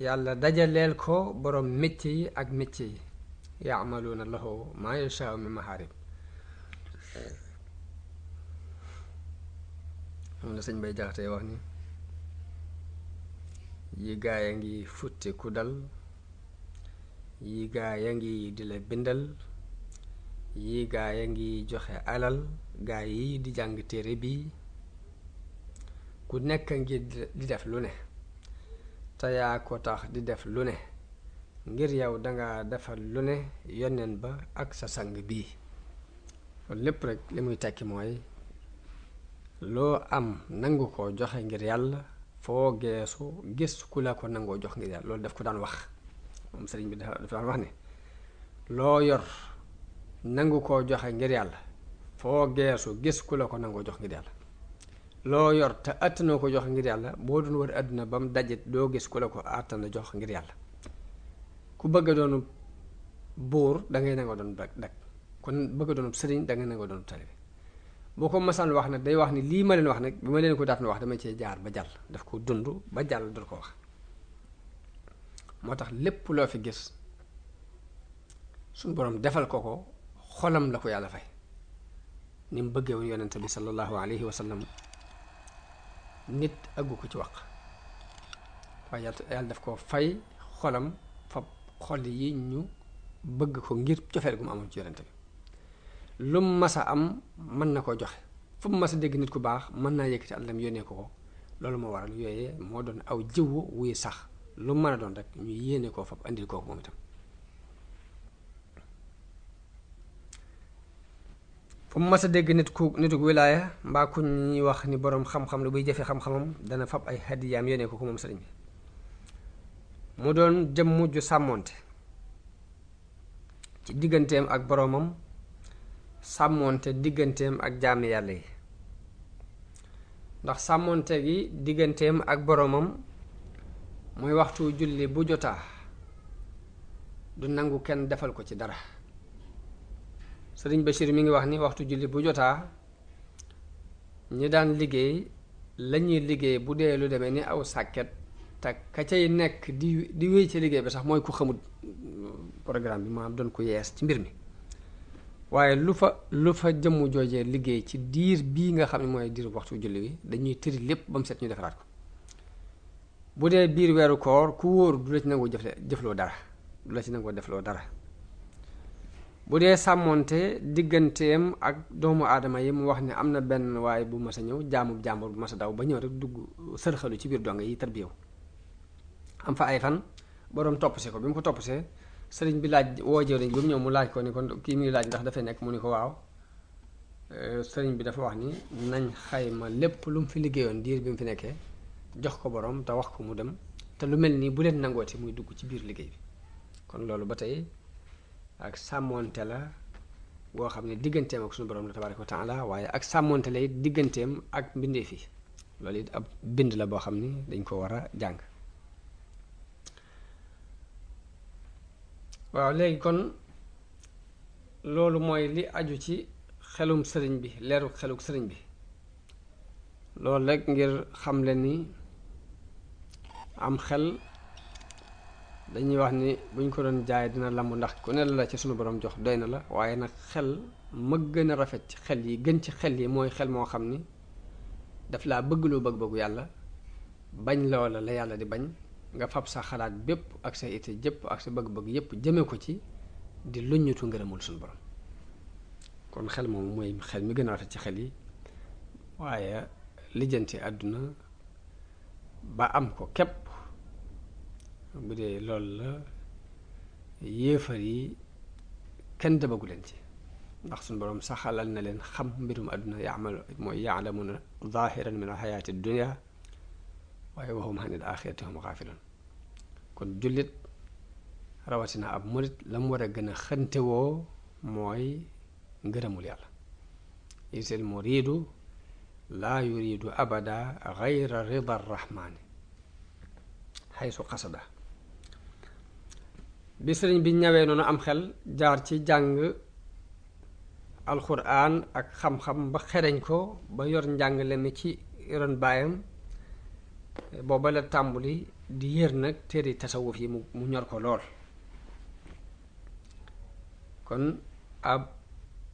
yàlla dajaleel ko borom mécc yi ak mécc yi yaamaluuna lahu maa yashaau min maharib. moom la sëñ Bay Jaxate wax ni yi gaaya ngi futti ku dal yi gaaya ngi di la bindal yi gaaya ngi joxe alal gaa yi di jàng téere bi ku nekk ngi di def lu ne te yaa ko tax di def lu ne ngir yow danga defal lu ne yoneen ba ak sa sang bii. loolu lépp rek li muy tekki mooy loo am nangu ko joxe ngir yàlla foo geesu gis ku la ko nangoo jox ngir yàlla. loolu daf ko daan wax moom sëriñ bi dafa daan wax ne loo yor nangu koo joxe ngir yàlla foo geesu gis ku la ko nangoo jox ngir yàlla. loo yor te àttanoo ko jox ngir yàlla boo doon wër àdduna ba mu dajit doo gis ku la ko àttana jox ngir yàlla. ku bëgg a doonu buur dangay nangoo doon dak kon bëgg a doonu sëriñ dangay nangoo doonu taalibe. boo ko masaan wax nag day wax ni lii ma leen wax nag bi ma leen ko daat na wax dama cee jaar ba jàll daf ko dund ba jàll dal ko wax. moo tax lépp loo fi gis suñu borom defal ko ko xolam la ko yàlla fay ni mu bëggee woon yonente bi sallallahu alayhi wa sallam nit aggu ko ci wax waaye yàlla daf ko fay xolam fab xol yi ñu bëgg ko ngir cofeel gu mu amoon ci yonente bi. lu mu mas a am mën na ko joxe fu mu mas a dégg nit ku baax mën naa yëkkati àllam yónnee ko loolu moo waral yooyee moo doon aw jiwu wuy sax lu mu mën a doon rek ñu yéene koo fab andil kooku moom itam. fu mu mas a dégg nitu wilaaya mbaa ku ñuy wax ni boroom xam-xam la buy jëfe xam-xamam dana fab ay hadiyaam yónnee ko moom sëriñ bi mu doon jëmm ju sàmmoonte ci digganteem ak boroomam sàmmoonte digganteem ak jaami yàlla yi ndax sàmmoonte gi digganteem ak boroomam muy waxtu julli bu jotaa du nangu kenn defal ko ci dara sëriñ Bachir mi ngi wax ni waxtu julli bu jotaa ñi daan liggéey lañuy liggéey bu dee lu demee ni aw sàkket te ka cay nekk di wéy ci liggéey bi sax mooy ku xamut programme bi maanaam doon ko yees ci mbir mi waaye lu fa jëmm joojee liggéey ci diir bii nga xam ne mooy diir waxtu julli wi dañuy tëri lépp ba mu set ñu defaraat ko bu dee biir weeru koor ku wóor du la ci nangoo jëfloo dara du la ci nangoo defloo dara bu dee sàmmoonte digganteem ak doomu aadama yi mu wax ne am na benn waaye bu mas a ñëw jaamub jàmbur bu mas a daw ba ñëw rek dugg sërxalu ci biir donga yi tarbiyew am fa ay fan boroom toppse ko bi mu ko toppsee sëriñ bi laaj woo jëw nañ ba mu ñëw mu laaj ko ni kon kii muy laaj ndax dafay nekk mu ni ko waaw sëriñ bi dafa wax ni nañ xayma lépp lu mu fi liggéeyoon diir bi mu fi nekkee jox ko boroom te wax ko mu dem te lu mel nii bu leen nangooti muy dugg ci biir liggéey bi kon loolu ba tey ak sàmmoonte la boo xam ne digganteem ak suñu borom la tabaaraka wa taala waaye ak sàmmoonte lay digganteem ak mbindeef yi loolu it ab bind la boo xam ni dañ ko war a jàng waaw léegi kon loolu mooy li aju ci xelum sëriñ bi leeru xeluk sëriñ bi loolu rek ngir xam leen ni am xel dañuy wax ni buñ ko doon jaay dina lamb ndax ku ne la ci sunu borom jox doy na la waaye nag xel ma gën a rafet ci xel yi gën ci xel yi mooy xel moo xam ni daf laa bëgg loo bëgg-bëggu yàlla bañ loola la yàlla di bañ nga fab sa xalaat bépp ak sa ité jëpp ak sa bëgg-bëgg yépp jëme ko ci di luññutu ngërëmul sunu borom kon xel moom mooy xel mi gën a rafet ci xel yi waaye lijjanti àdduna ba am ko képp bu dee loolu la yéefar yi kenn demagu leen ci ndax suñu boroom saxalal na leen xam mbirum àdduna ya'lamuna zahiran min alxayaati dunya waaye wa hum anil axirati hum xaafiloon kon jullit rawatina ab murit la mu war a gën a xëntewoo mooy ngërëmul yàlla isil muridu laa yuridu abada gayra rida arrahmani xaysu xasada bi sëriñ bi ñawee noonu am xel jaar ci jàng alxuraan ak xam-xam ba xereñ ko ba yor njàngale mi ci ron baayam booba la tàmbuli di yër nag téere tasawuf yi mu ñor ko lool kon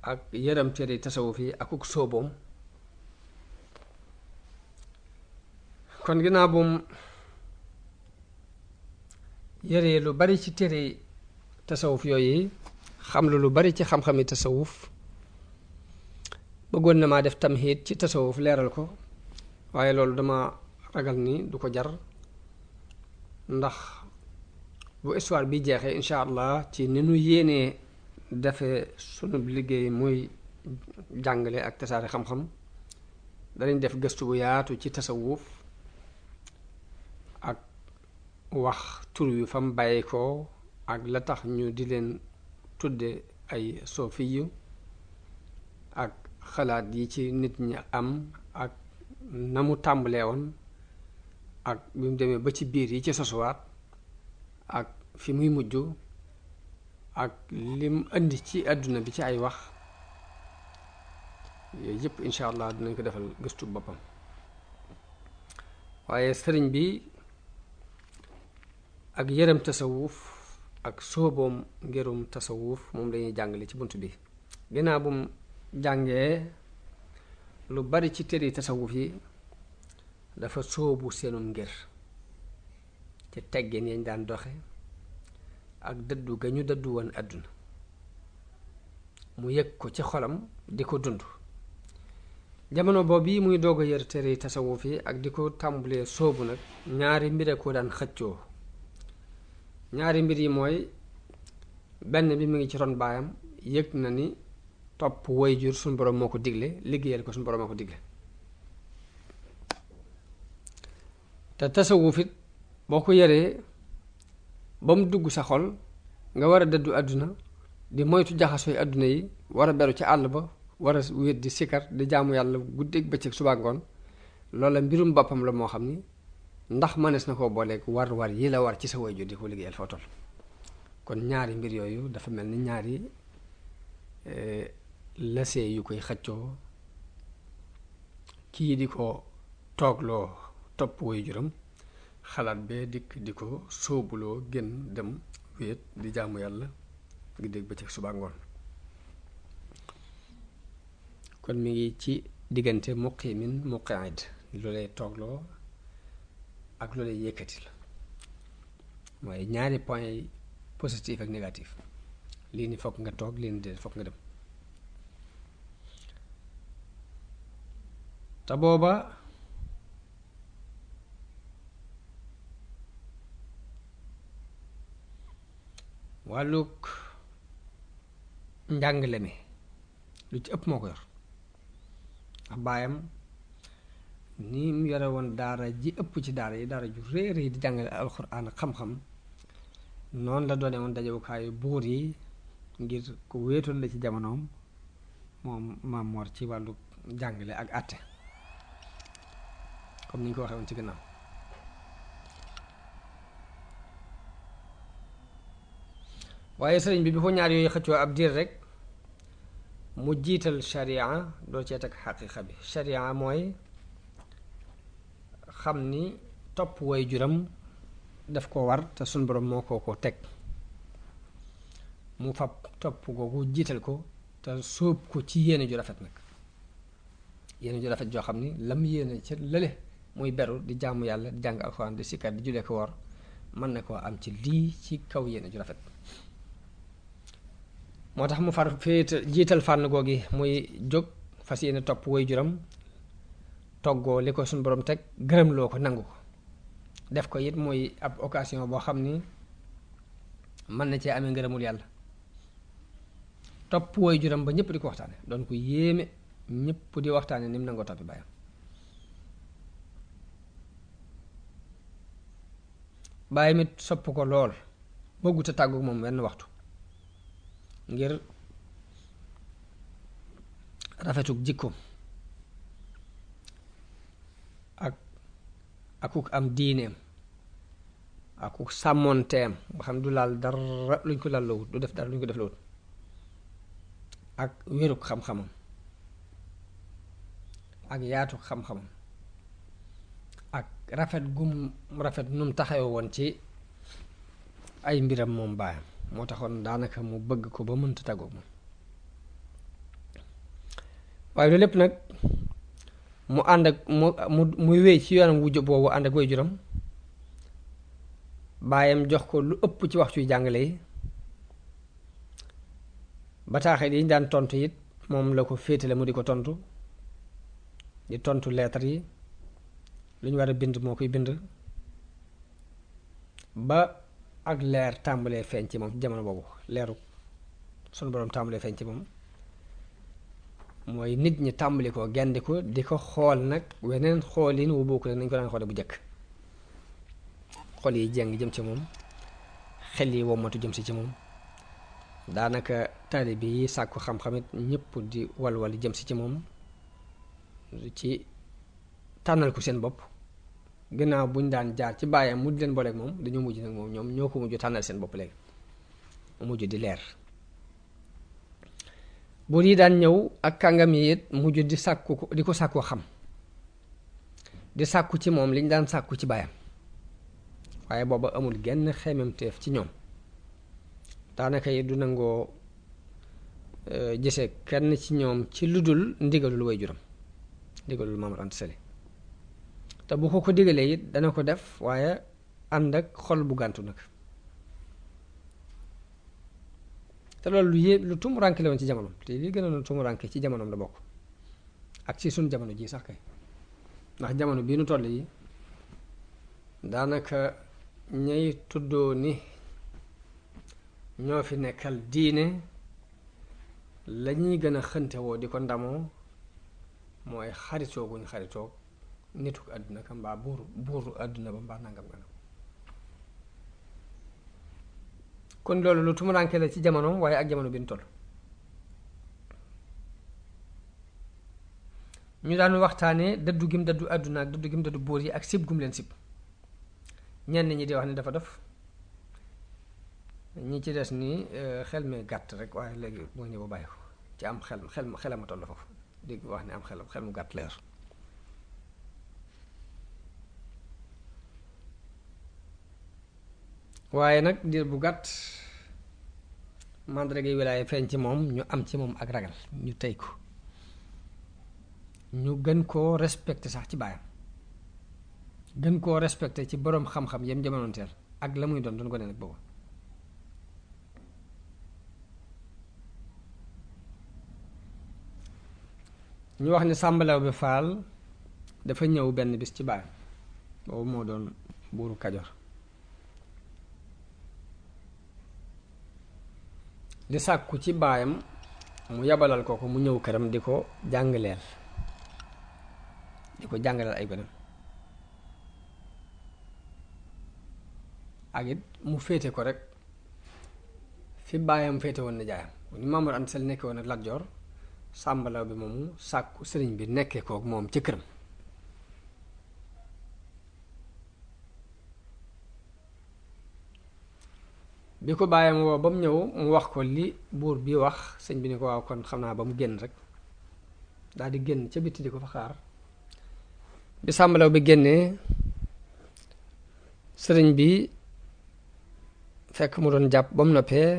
ak yëram téere tasawuf yi akuk sóoboom kon ginnaaw bum yëree lu bari ci téere tasawuf yooyu xam lu bari ci xam-xami tasawuf bëggoon na maa def tamhiid ci tasawuf leeral ko waaye loolu dama ragal ni du ko jar ndax bu histoire bi jeexee incha allah ci ni nu yéenee defe sunu liggéey muy jàngale ak tasaare xam-xam danañ def gëstu bu yaatu ci tasawuf ak wax tur wi fa mu bàyyi ko ak la tax ñu di leen tudde ay sofiyu ak xalaat yi ci nit ñi am ak na mu tàmbalee woon ak bi mu demee ba ci biir yi ci sosuwaat ak fi muy mujj ak lim indi ci àdduna bi ci ay wax yooyu yëpp incha allah dinañ ko defal gëstu boppam waaye sëriñ bi ak yërëm tasawuf ak sóoboom ngerum tasawuf moom lañuy jàngale ci bunt bi ginnaaw bu mu jàngee lu bari ci téere tasawuf yi dafa sóobu seenum ngir ci teggin yañ daan doxe ak dëddu ga ñu dëddu woon àdduna mu yëg ko ci xolam di ko dund jamono boobu yi muy doog a yër téere tasawuf yi ak di ko tàmbulee sóobu nag ñaari mbir ko daan xëccoo ñaari mbir yi mooy benn bi mu ngi ci ron baayam yëg na ni topp waajur suñu borom moo ko digle liggéeyal ko suñu borom moo ko digle te tasawuf it boo ko yaree ba mu dugg sa xol nga war a dëddu àdduna di moytu jaxasooy àdduna yi war a beru ci àll ba war a wéet di sikar di jaamu yàlla guddeeg bëccëg suba ngoon loola mbirum boppam la moo xam ni ndax mënees na koo booleeg war yi la war ci sa waajur di ko liggéeyal foo toll kon ñaari mbir yooyu dafa mel ni ñaari lasee yu koy xëccoo kii di ko toogloo topp waajuram xalaat bee dikk di ko sóobuloo gën dem wéet di jaamu yàlla ngi dégg bëccëg suba ngoon kon mi ngi ci diggante muqimin muqaid lu lay toogloo ak lu lay yëkkati la mooy ñaari point yi positif ak négatif lii ni fokk nga toog lii ni déedéet fokk nga dem te booba wàllug njàngale mi lu ci ëpp moo ko yor ndax baayam ni mu yore woon daara ji ëpp ci daara yi daara ju réer yi di jàngale alxuraan xam-xam noonu la doone woon dajewukaayu buur yi ngir ku wéetoon la ci jamonoom moom Maam Mor ci wàllu jàngale ak àtte comme ni ñu ko waxee woon ci gannaaw waaye sëriñ bi ko ñaar yooyu xëccoo ab diir rek mu jiital sharia doo cee teg xaqiiqa bi sharia mooy xam ni topp waajuram daf ko war te suñ borom moo ko teg mu fab topp googu jiital ko te sóob ko ci yéene ju rafet nag yéene ju rafet joo xam ni lam yéene ca lële muy beru di jaamu yàlla di jàng alxuraan di sikkar di julee ko woor mën na koo am ci lii ci kaw yéene ju rafet moo tax mu far féet jiital fànn googi muy jóg fas yéene topp waajuram toggoo li ko suñu borom teg gërëm loo ko nangu ko def ko it muy ab occasion boo xam ni mën na cee amee ngërëmul yàlla topp waajuram ba ñëpp di ko waxtaane doon ko yéeme ñëpp di waxtaane ni mu nangoo toppi baayam bàyyi mit sopp ko lool bëggut a tàggu moom wenn waxtu ngir rafetuk jikko akuk am diineem akuk sàmmoonteem nga xam du laal dara luñ ko lallowut du def dara luñ ko def lawut ak wéruk xam-xamam ak yaatuk xam-xamam ak rafet gum rafet num taxaw woon ci ay mbiram moom baayam moo taxoon daanaka mu bëgg ko ba mënta tàggoog moom waaye loolu lépp nag mu ànd ak muy wéy ci yoonam wujj boobu ànd ak waajuram baayam jox ko lu ëpp ci waxtu yu jàngale yi bataaxel yi ñu daan tontu it moom la ko féetale mu di ko tontu di tontu lettre yi lu ñu war a bind moo koy bind ba ak leer tàmbalee feeñ ci moom jamono boobu leeru sunu boroom tàmbalee feeñ ci moom mooy nit ñi tàmbali ko gendi ko di ko xool nag weneen xoolin wu bokk nañ ko daan xoole bu njëkk xol yi jeng jëm ci moom xel yi wommatu jëm si ci moom daanaka taalibe yi sàkku xam-xamit ñëpp di walwal jëm si ci moom ci tànnal ko seen bopp gannaaw buñ daan jaar ci baayam mu di leen booleeg moom dañoo mujj nag moom ñoom ñoo ko mujj tànnal seen bopp léegi mu mujj di leer buur yi daan ñëw ak kàngam yi it mujj di sàkku ko di ko sàkkoo xam di sàkku ci moom liñ daan sàkku ci baayam waaye booba amul genn xememteef ci ñoom daanaka yi du nangoo gise kenn ci ñoom ci lu dul ndigalul waajuram ndigalul Maam Mor Anta Sali te bu ko digalee it dana ko def waaye ànd ak xol bu gàntu nag te loolu lu tumuranke la woon ci jamonom te li gën a tumuranke ci jamonom la bokk ak ci suñ jamono ji sax kay ndax jamono bii nu toll yi daanaka ñay tuddoo ni ñoo fi nekkal diine la ñuy gën a xëntewoo di ko ndamoo mooy xaritoo guñ xaritoo nitu àdduna ka mbaa buuru àdduna ba mbaa nangam nga kon loolu lu tumuraanke la ci jamono waaye ak jamono bi ñu toll ñu daan waxtaanee dëddu gim dëddu àdduna ak dëddu gim dëddu buur yi ak sib gum leen sib ñenn ñi di wax ne dafa dof ñi ci des ni xel mi gàtt rek waaye léegi moo ñëw ba bàyyi ko ci am xelama toll foofu dégg wax ne am xel mu gàtt leer waaye nag diir bu gàtt màndarga wilaaya feeñ ci moom ñu am ci moom ak ragal ñu tey ko ñu gën koo respecté sax ci baayam gën koo respecté ci boroom xam-xam yam jamonoonteel ak la muy doon ko ne nag boobu ñu wax ni sàmbalaw bi faal dafa ñëw benn bis ci baayam boobu moo doon buuru Kajoor di sàkku ci baayam mu yabalal ko mu ñëw këram di ko jàngaleel ay gënam ak it mu féete ko rek fi baayam féete woon na jaayam ni Maam Mor Anta Sali nekkee woon ak Lat Joor sàmbalaw bi moomu sàkku sëriñ bi nekkee kook moom ci këram bi ko bàyyam woo ba mu ñëw mu wax ko li buur bi wax sëñ bi ni ko waaw kon xam naa ba mu génn rek daal di génn ca bitti di ko fa xaar bi sàmbalaw bi génnee sëriñ bi fekk mu doon jàpp ba mu noppee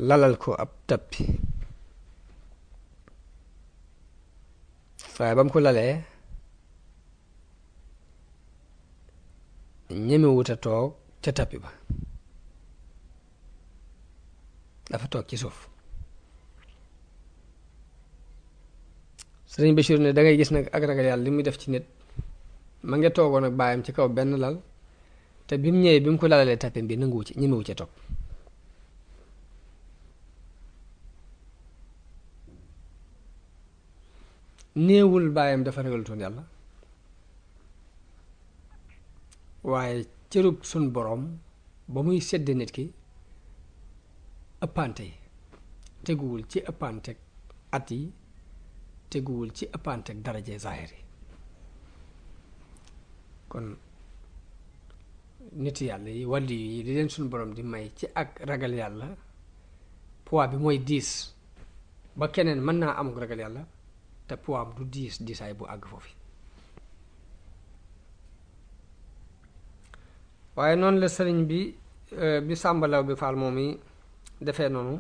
lalal ko ab tappi waaye ba mu ko lalee ñemewut a toog ca tappi ba dafa toog ci suuf sëriñ Bachir ne dangay gis nag ak ragal yàlla li muy def ci nit ma nga toogoon ak baayam ci kaw benn lal te bi mu ñëwee bi mu ko lalalee tappi bi nanguwu ci ñemewu ca toog néewul baayam dafa ragalutoon yàlla waaye cërub sun boroom ba muy sedd nit ki ëppante yi teguwul ci ëppanteeg at yi teguwul ci ëppanteeg daraje zahir yi kon nit yàlla yi wàlli yi li leen suñu borom di may ci ak ragal yàlla poids bi mooy diis ba keneen mën naa amuk ragal yàlla te poids am du diisaay bu àgg foofu waaye noonu la sëriñ bi sàmbalaw bi faal moom yi defee noonu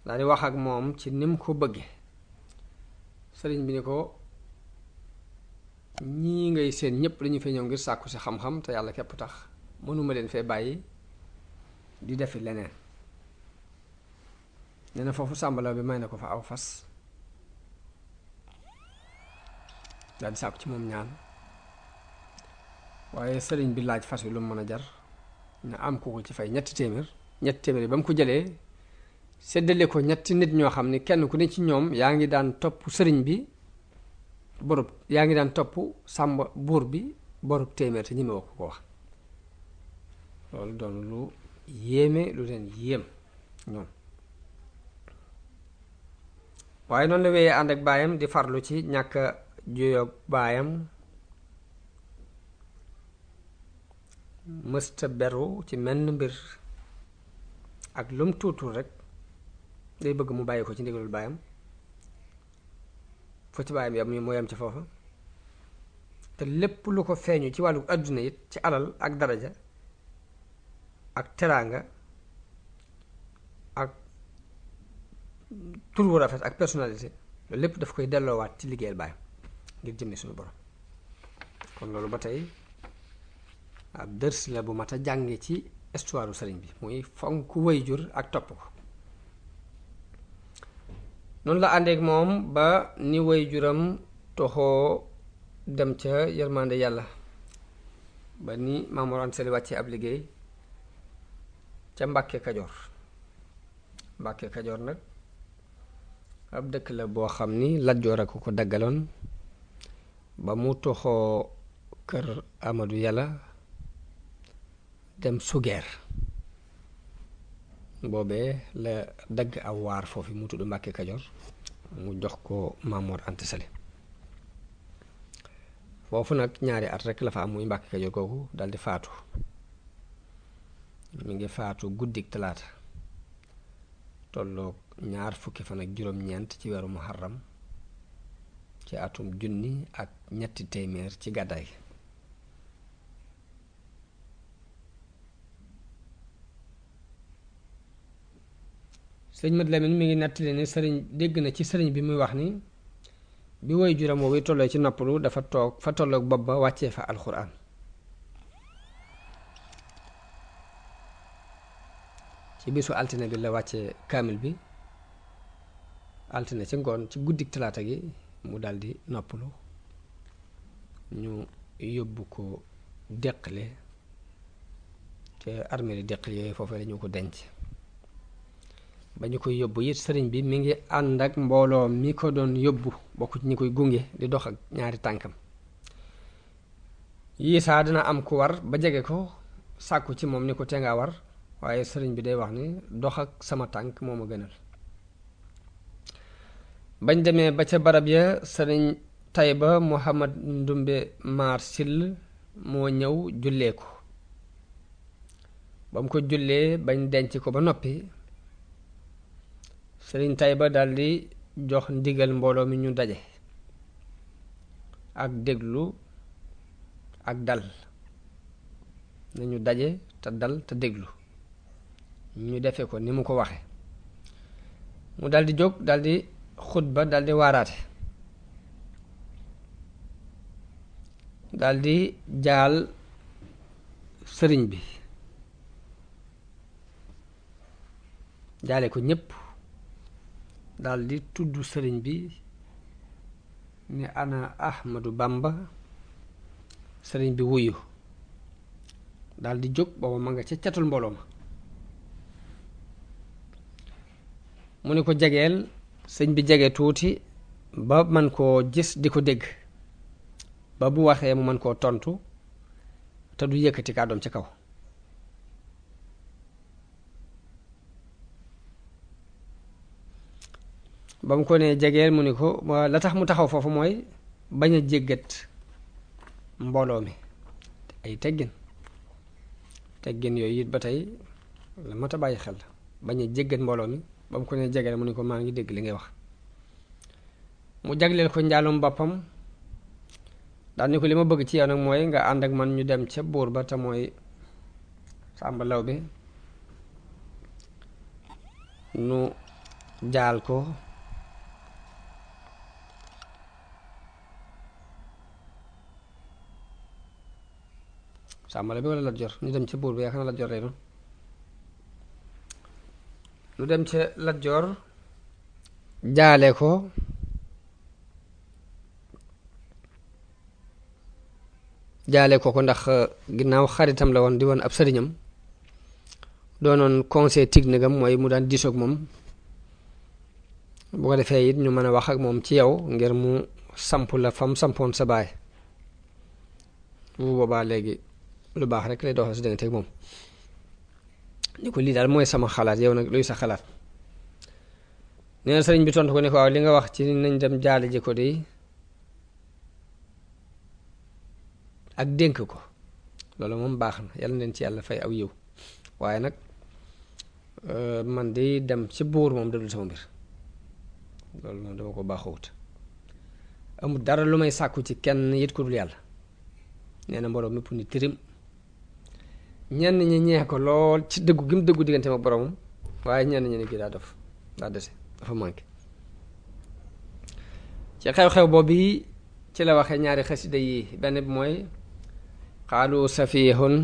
daal di wax ak moom ci nim ko bëgge sëriñ bi ni ko ñii ngay seen ñépp dañu fee ñëw ngir sàkku si xam-xam te yàlla képp tax mënuma leen fee bàyyi di defi leneen nee na foofu sàmbalaw bi may na ko fa aw fas daal di sàkku ci moom ñaan waaye sëriñ bi laaj fas wi lu mu mën a jar na am ko ci fay ñetti téeméer yi ba mu ko jëlee séddale ko ñetti nit ñoo xam ni kenn ku ne ci ñoom yaa ngi daan topp sëriñ bi yaa ngi daan topp sàmba buur bi borub téeméer te ñi ma wax ko wax loolu doon lu yéeme lu leen yéem ñoom waaye noonu la wéyee ànd ak baayam di farlu ci ñàkk juyoog baayam mësta beru ci menn mbir ak lum tuutul rek day bëgg mu bàyyi ko ci ndigalul baayam foo ci baayam yam moo yam ci foofa te lépp lu ko feeñu ci wàllu àdduna it ci alal ak daraja ak teraanga ak tur wu rafet ak personnalité loolu lépp daf koy delloowaat ci liggéeyal baayam ngir jëmmi suñu borom kon loolu ba tey ab dërs la bu mat a jànge ci histoire sëriñ bi muy fonk waajur ak topp ko noonu la àndeek moom ba ni waajuram toxoo dem ca yërmande yàlla ba ni Maam Mor Anta Sali wàccee ab liggéey ca Mbàkke Kajoor nag ab dëkk la boo xam ni Lat Joor a ko daggaloon ba mu toxoo kër Amadou Yàlla dem Sugeer boobee la dagg aw waar foofu mu tudd Mbàkke Kajoor mu jox ko Maam Mor Anta Sali foofu nag ñaari at rekk la fa am muy Mbàkke Kajoor kooku daldi faatu mi ngi faatu guddik talaata tolloog 20 ci weeru muharram ci atum 1300 ci gàddaay gi sëriñ Mat Lamin mi ngi nettali ni sëriñ dégg na ci sëriñ bi muy wax ni bi woy juram woowu tollee ci noppalu dafa toog fa tolloog bopp ba wàccee fa alxuraan ci bisu altine bi la wàccee kaamil bi altine ci ngoon ci guddik talaata gi mu daldi noppalu ñu yóbbu ko Deqale te armée li Deqale yooyu foofee lañu ko denc ba ñu koy yóbbu it sëriñ bi mi ngi ànd ak mbooloo mi ko doon yóbbu bokk ci ñi koy gunge di dox ak ñaari tànkam yii saa dina am ku war ba jege ko sàkku ci moom ni ko tee ngaa war waaye sëriñ bi day wax ni dox ak sama tànk moo ma gënal bañ demee ba ca barab ya sëriñ Tayba Muhammad Ndumbe Maar Sill moo ñëw jullee ko ba mu ko jullee bañ denc ko ba noppi sëriñ Tayba daldi jox ndigal mbooloo mi ñu daje ak déglu ak dal nañu daje te dal te déglu ñu defe ko ni mu ko waxe mu daldi jóg daldi xutba daldi waaraate daldi jaal sëriñ bi jaale ko ñépp daldi tudd sëriñ bi ni ana Ahmadu Bamba sëriñ bi wuyu daldi jóg booba ma nga ca catul mbooloo ma mu ni ko jegeel sëñ bi jege tuuti ba man koo gis di ko dégg ba bu waxee mu man koo tontu te du yëkkati kàddoom ci kaw ba mu ko nee jegeel mu ni ko la tax mu taxaw foofu mooy bañ a jéggat mbooloo mi ay teggin yooyu it ba tey la mat a bàyyi xel bañ a jéggat mbooloo mi ba mu ko nee jegeel mu ni ko maa ngi dégg li ngay wax mu jagleel ko njaalum boppam daal ni ko li ma bëgg ci yow nag mooy nga ànd ak man ñu dem ca buur ba te mooy Sàmba Lawbe nu jaal ko Sàmba Lawbe walla Lat Joor ñu dem ca buur ba yaakaar na Lat Joor lay doon nu dem ca Lat Joor jaale ko ko ndax ginnaaw xaritam la woon di woon ab sëriñam doonoon conseil technique am mooy mu daan diisoog moom bu ko defee it ñu mën a wax ak moom ci yow ngir mu samp la fam sampoon sa baay bu boobaa léegi lu baax rek lay doxal si diggante ak moom ni ko lii daal mooy sama xalaat yow nag luy sa xalaat nee na sëriñ bi tontu ko ne ko waaw li nga wax ci nañ dem jaale ji ko de ak dénk ko loolu moom baax na yàlla neen ci yàlla fay aw yiw waaye nag man di dem ci buur moom dadul sama mbir loolu moom dama ko baaxawut amul dara lu may sàkku ci kenn yit ko dul yàlla nee na mbooloo mépp ni tirim ñenn ñi ñee ko lool ci dëggu gi mu dëggu diggante ma boromam waaye ñenn ñi ne kii daa dese dafa manqué ci xew-xew boobu ci la waxee ñaari xasida yi benn bi mooy qaalu safihun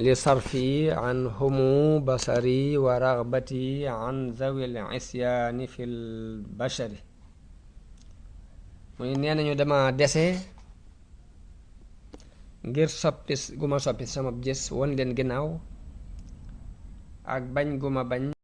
li sarfi an humu basari wa ragbati an zawil isyaani fil bashari muy nee nañu dama dese ngir soppi gu ma soppi sama gis won leen ginnaaw ak bañ gu ma bañ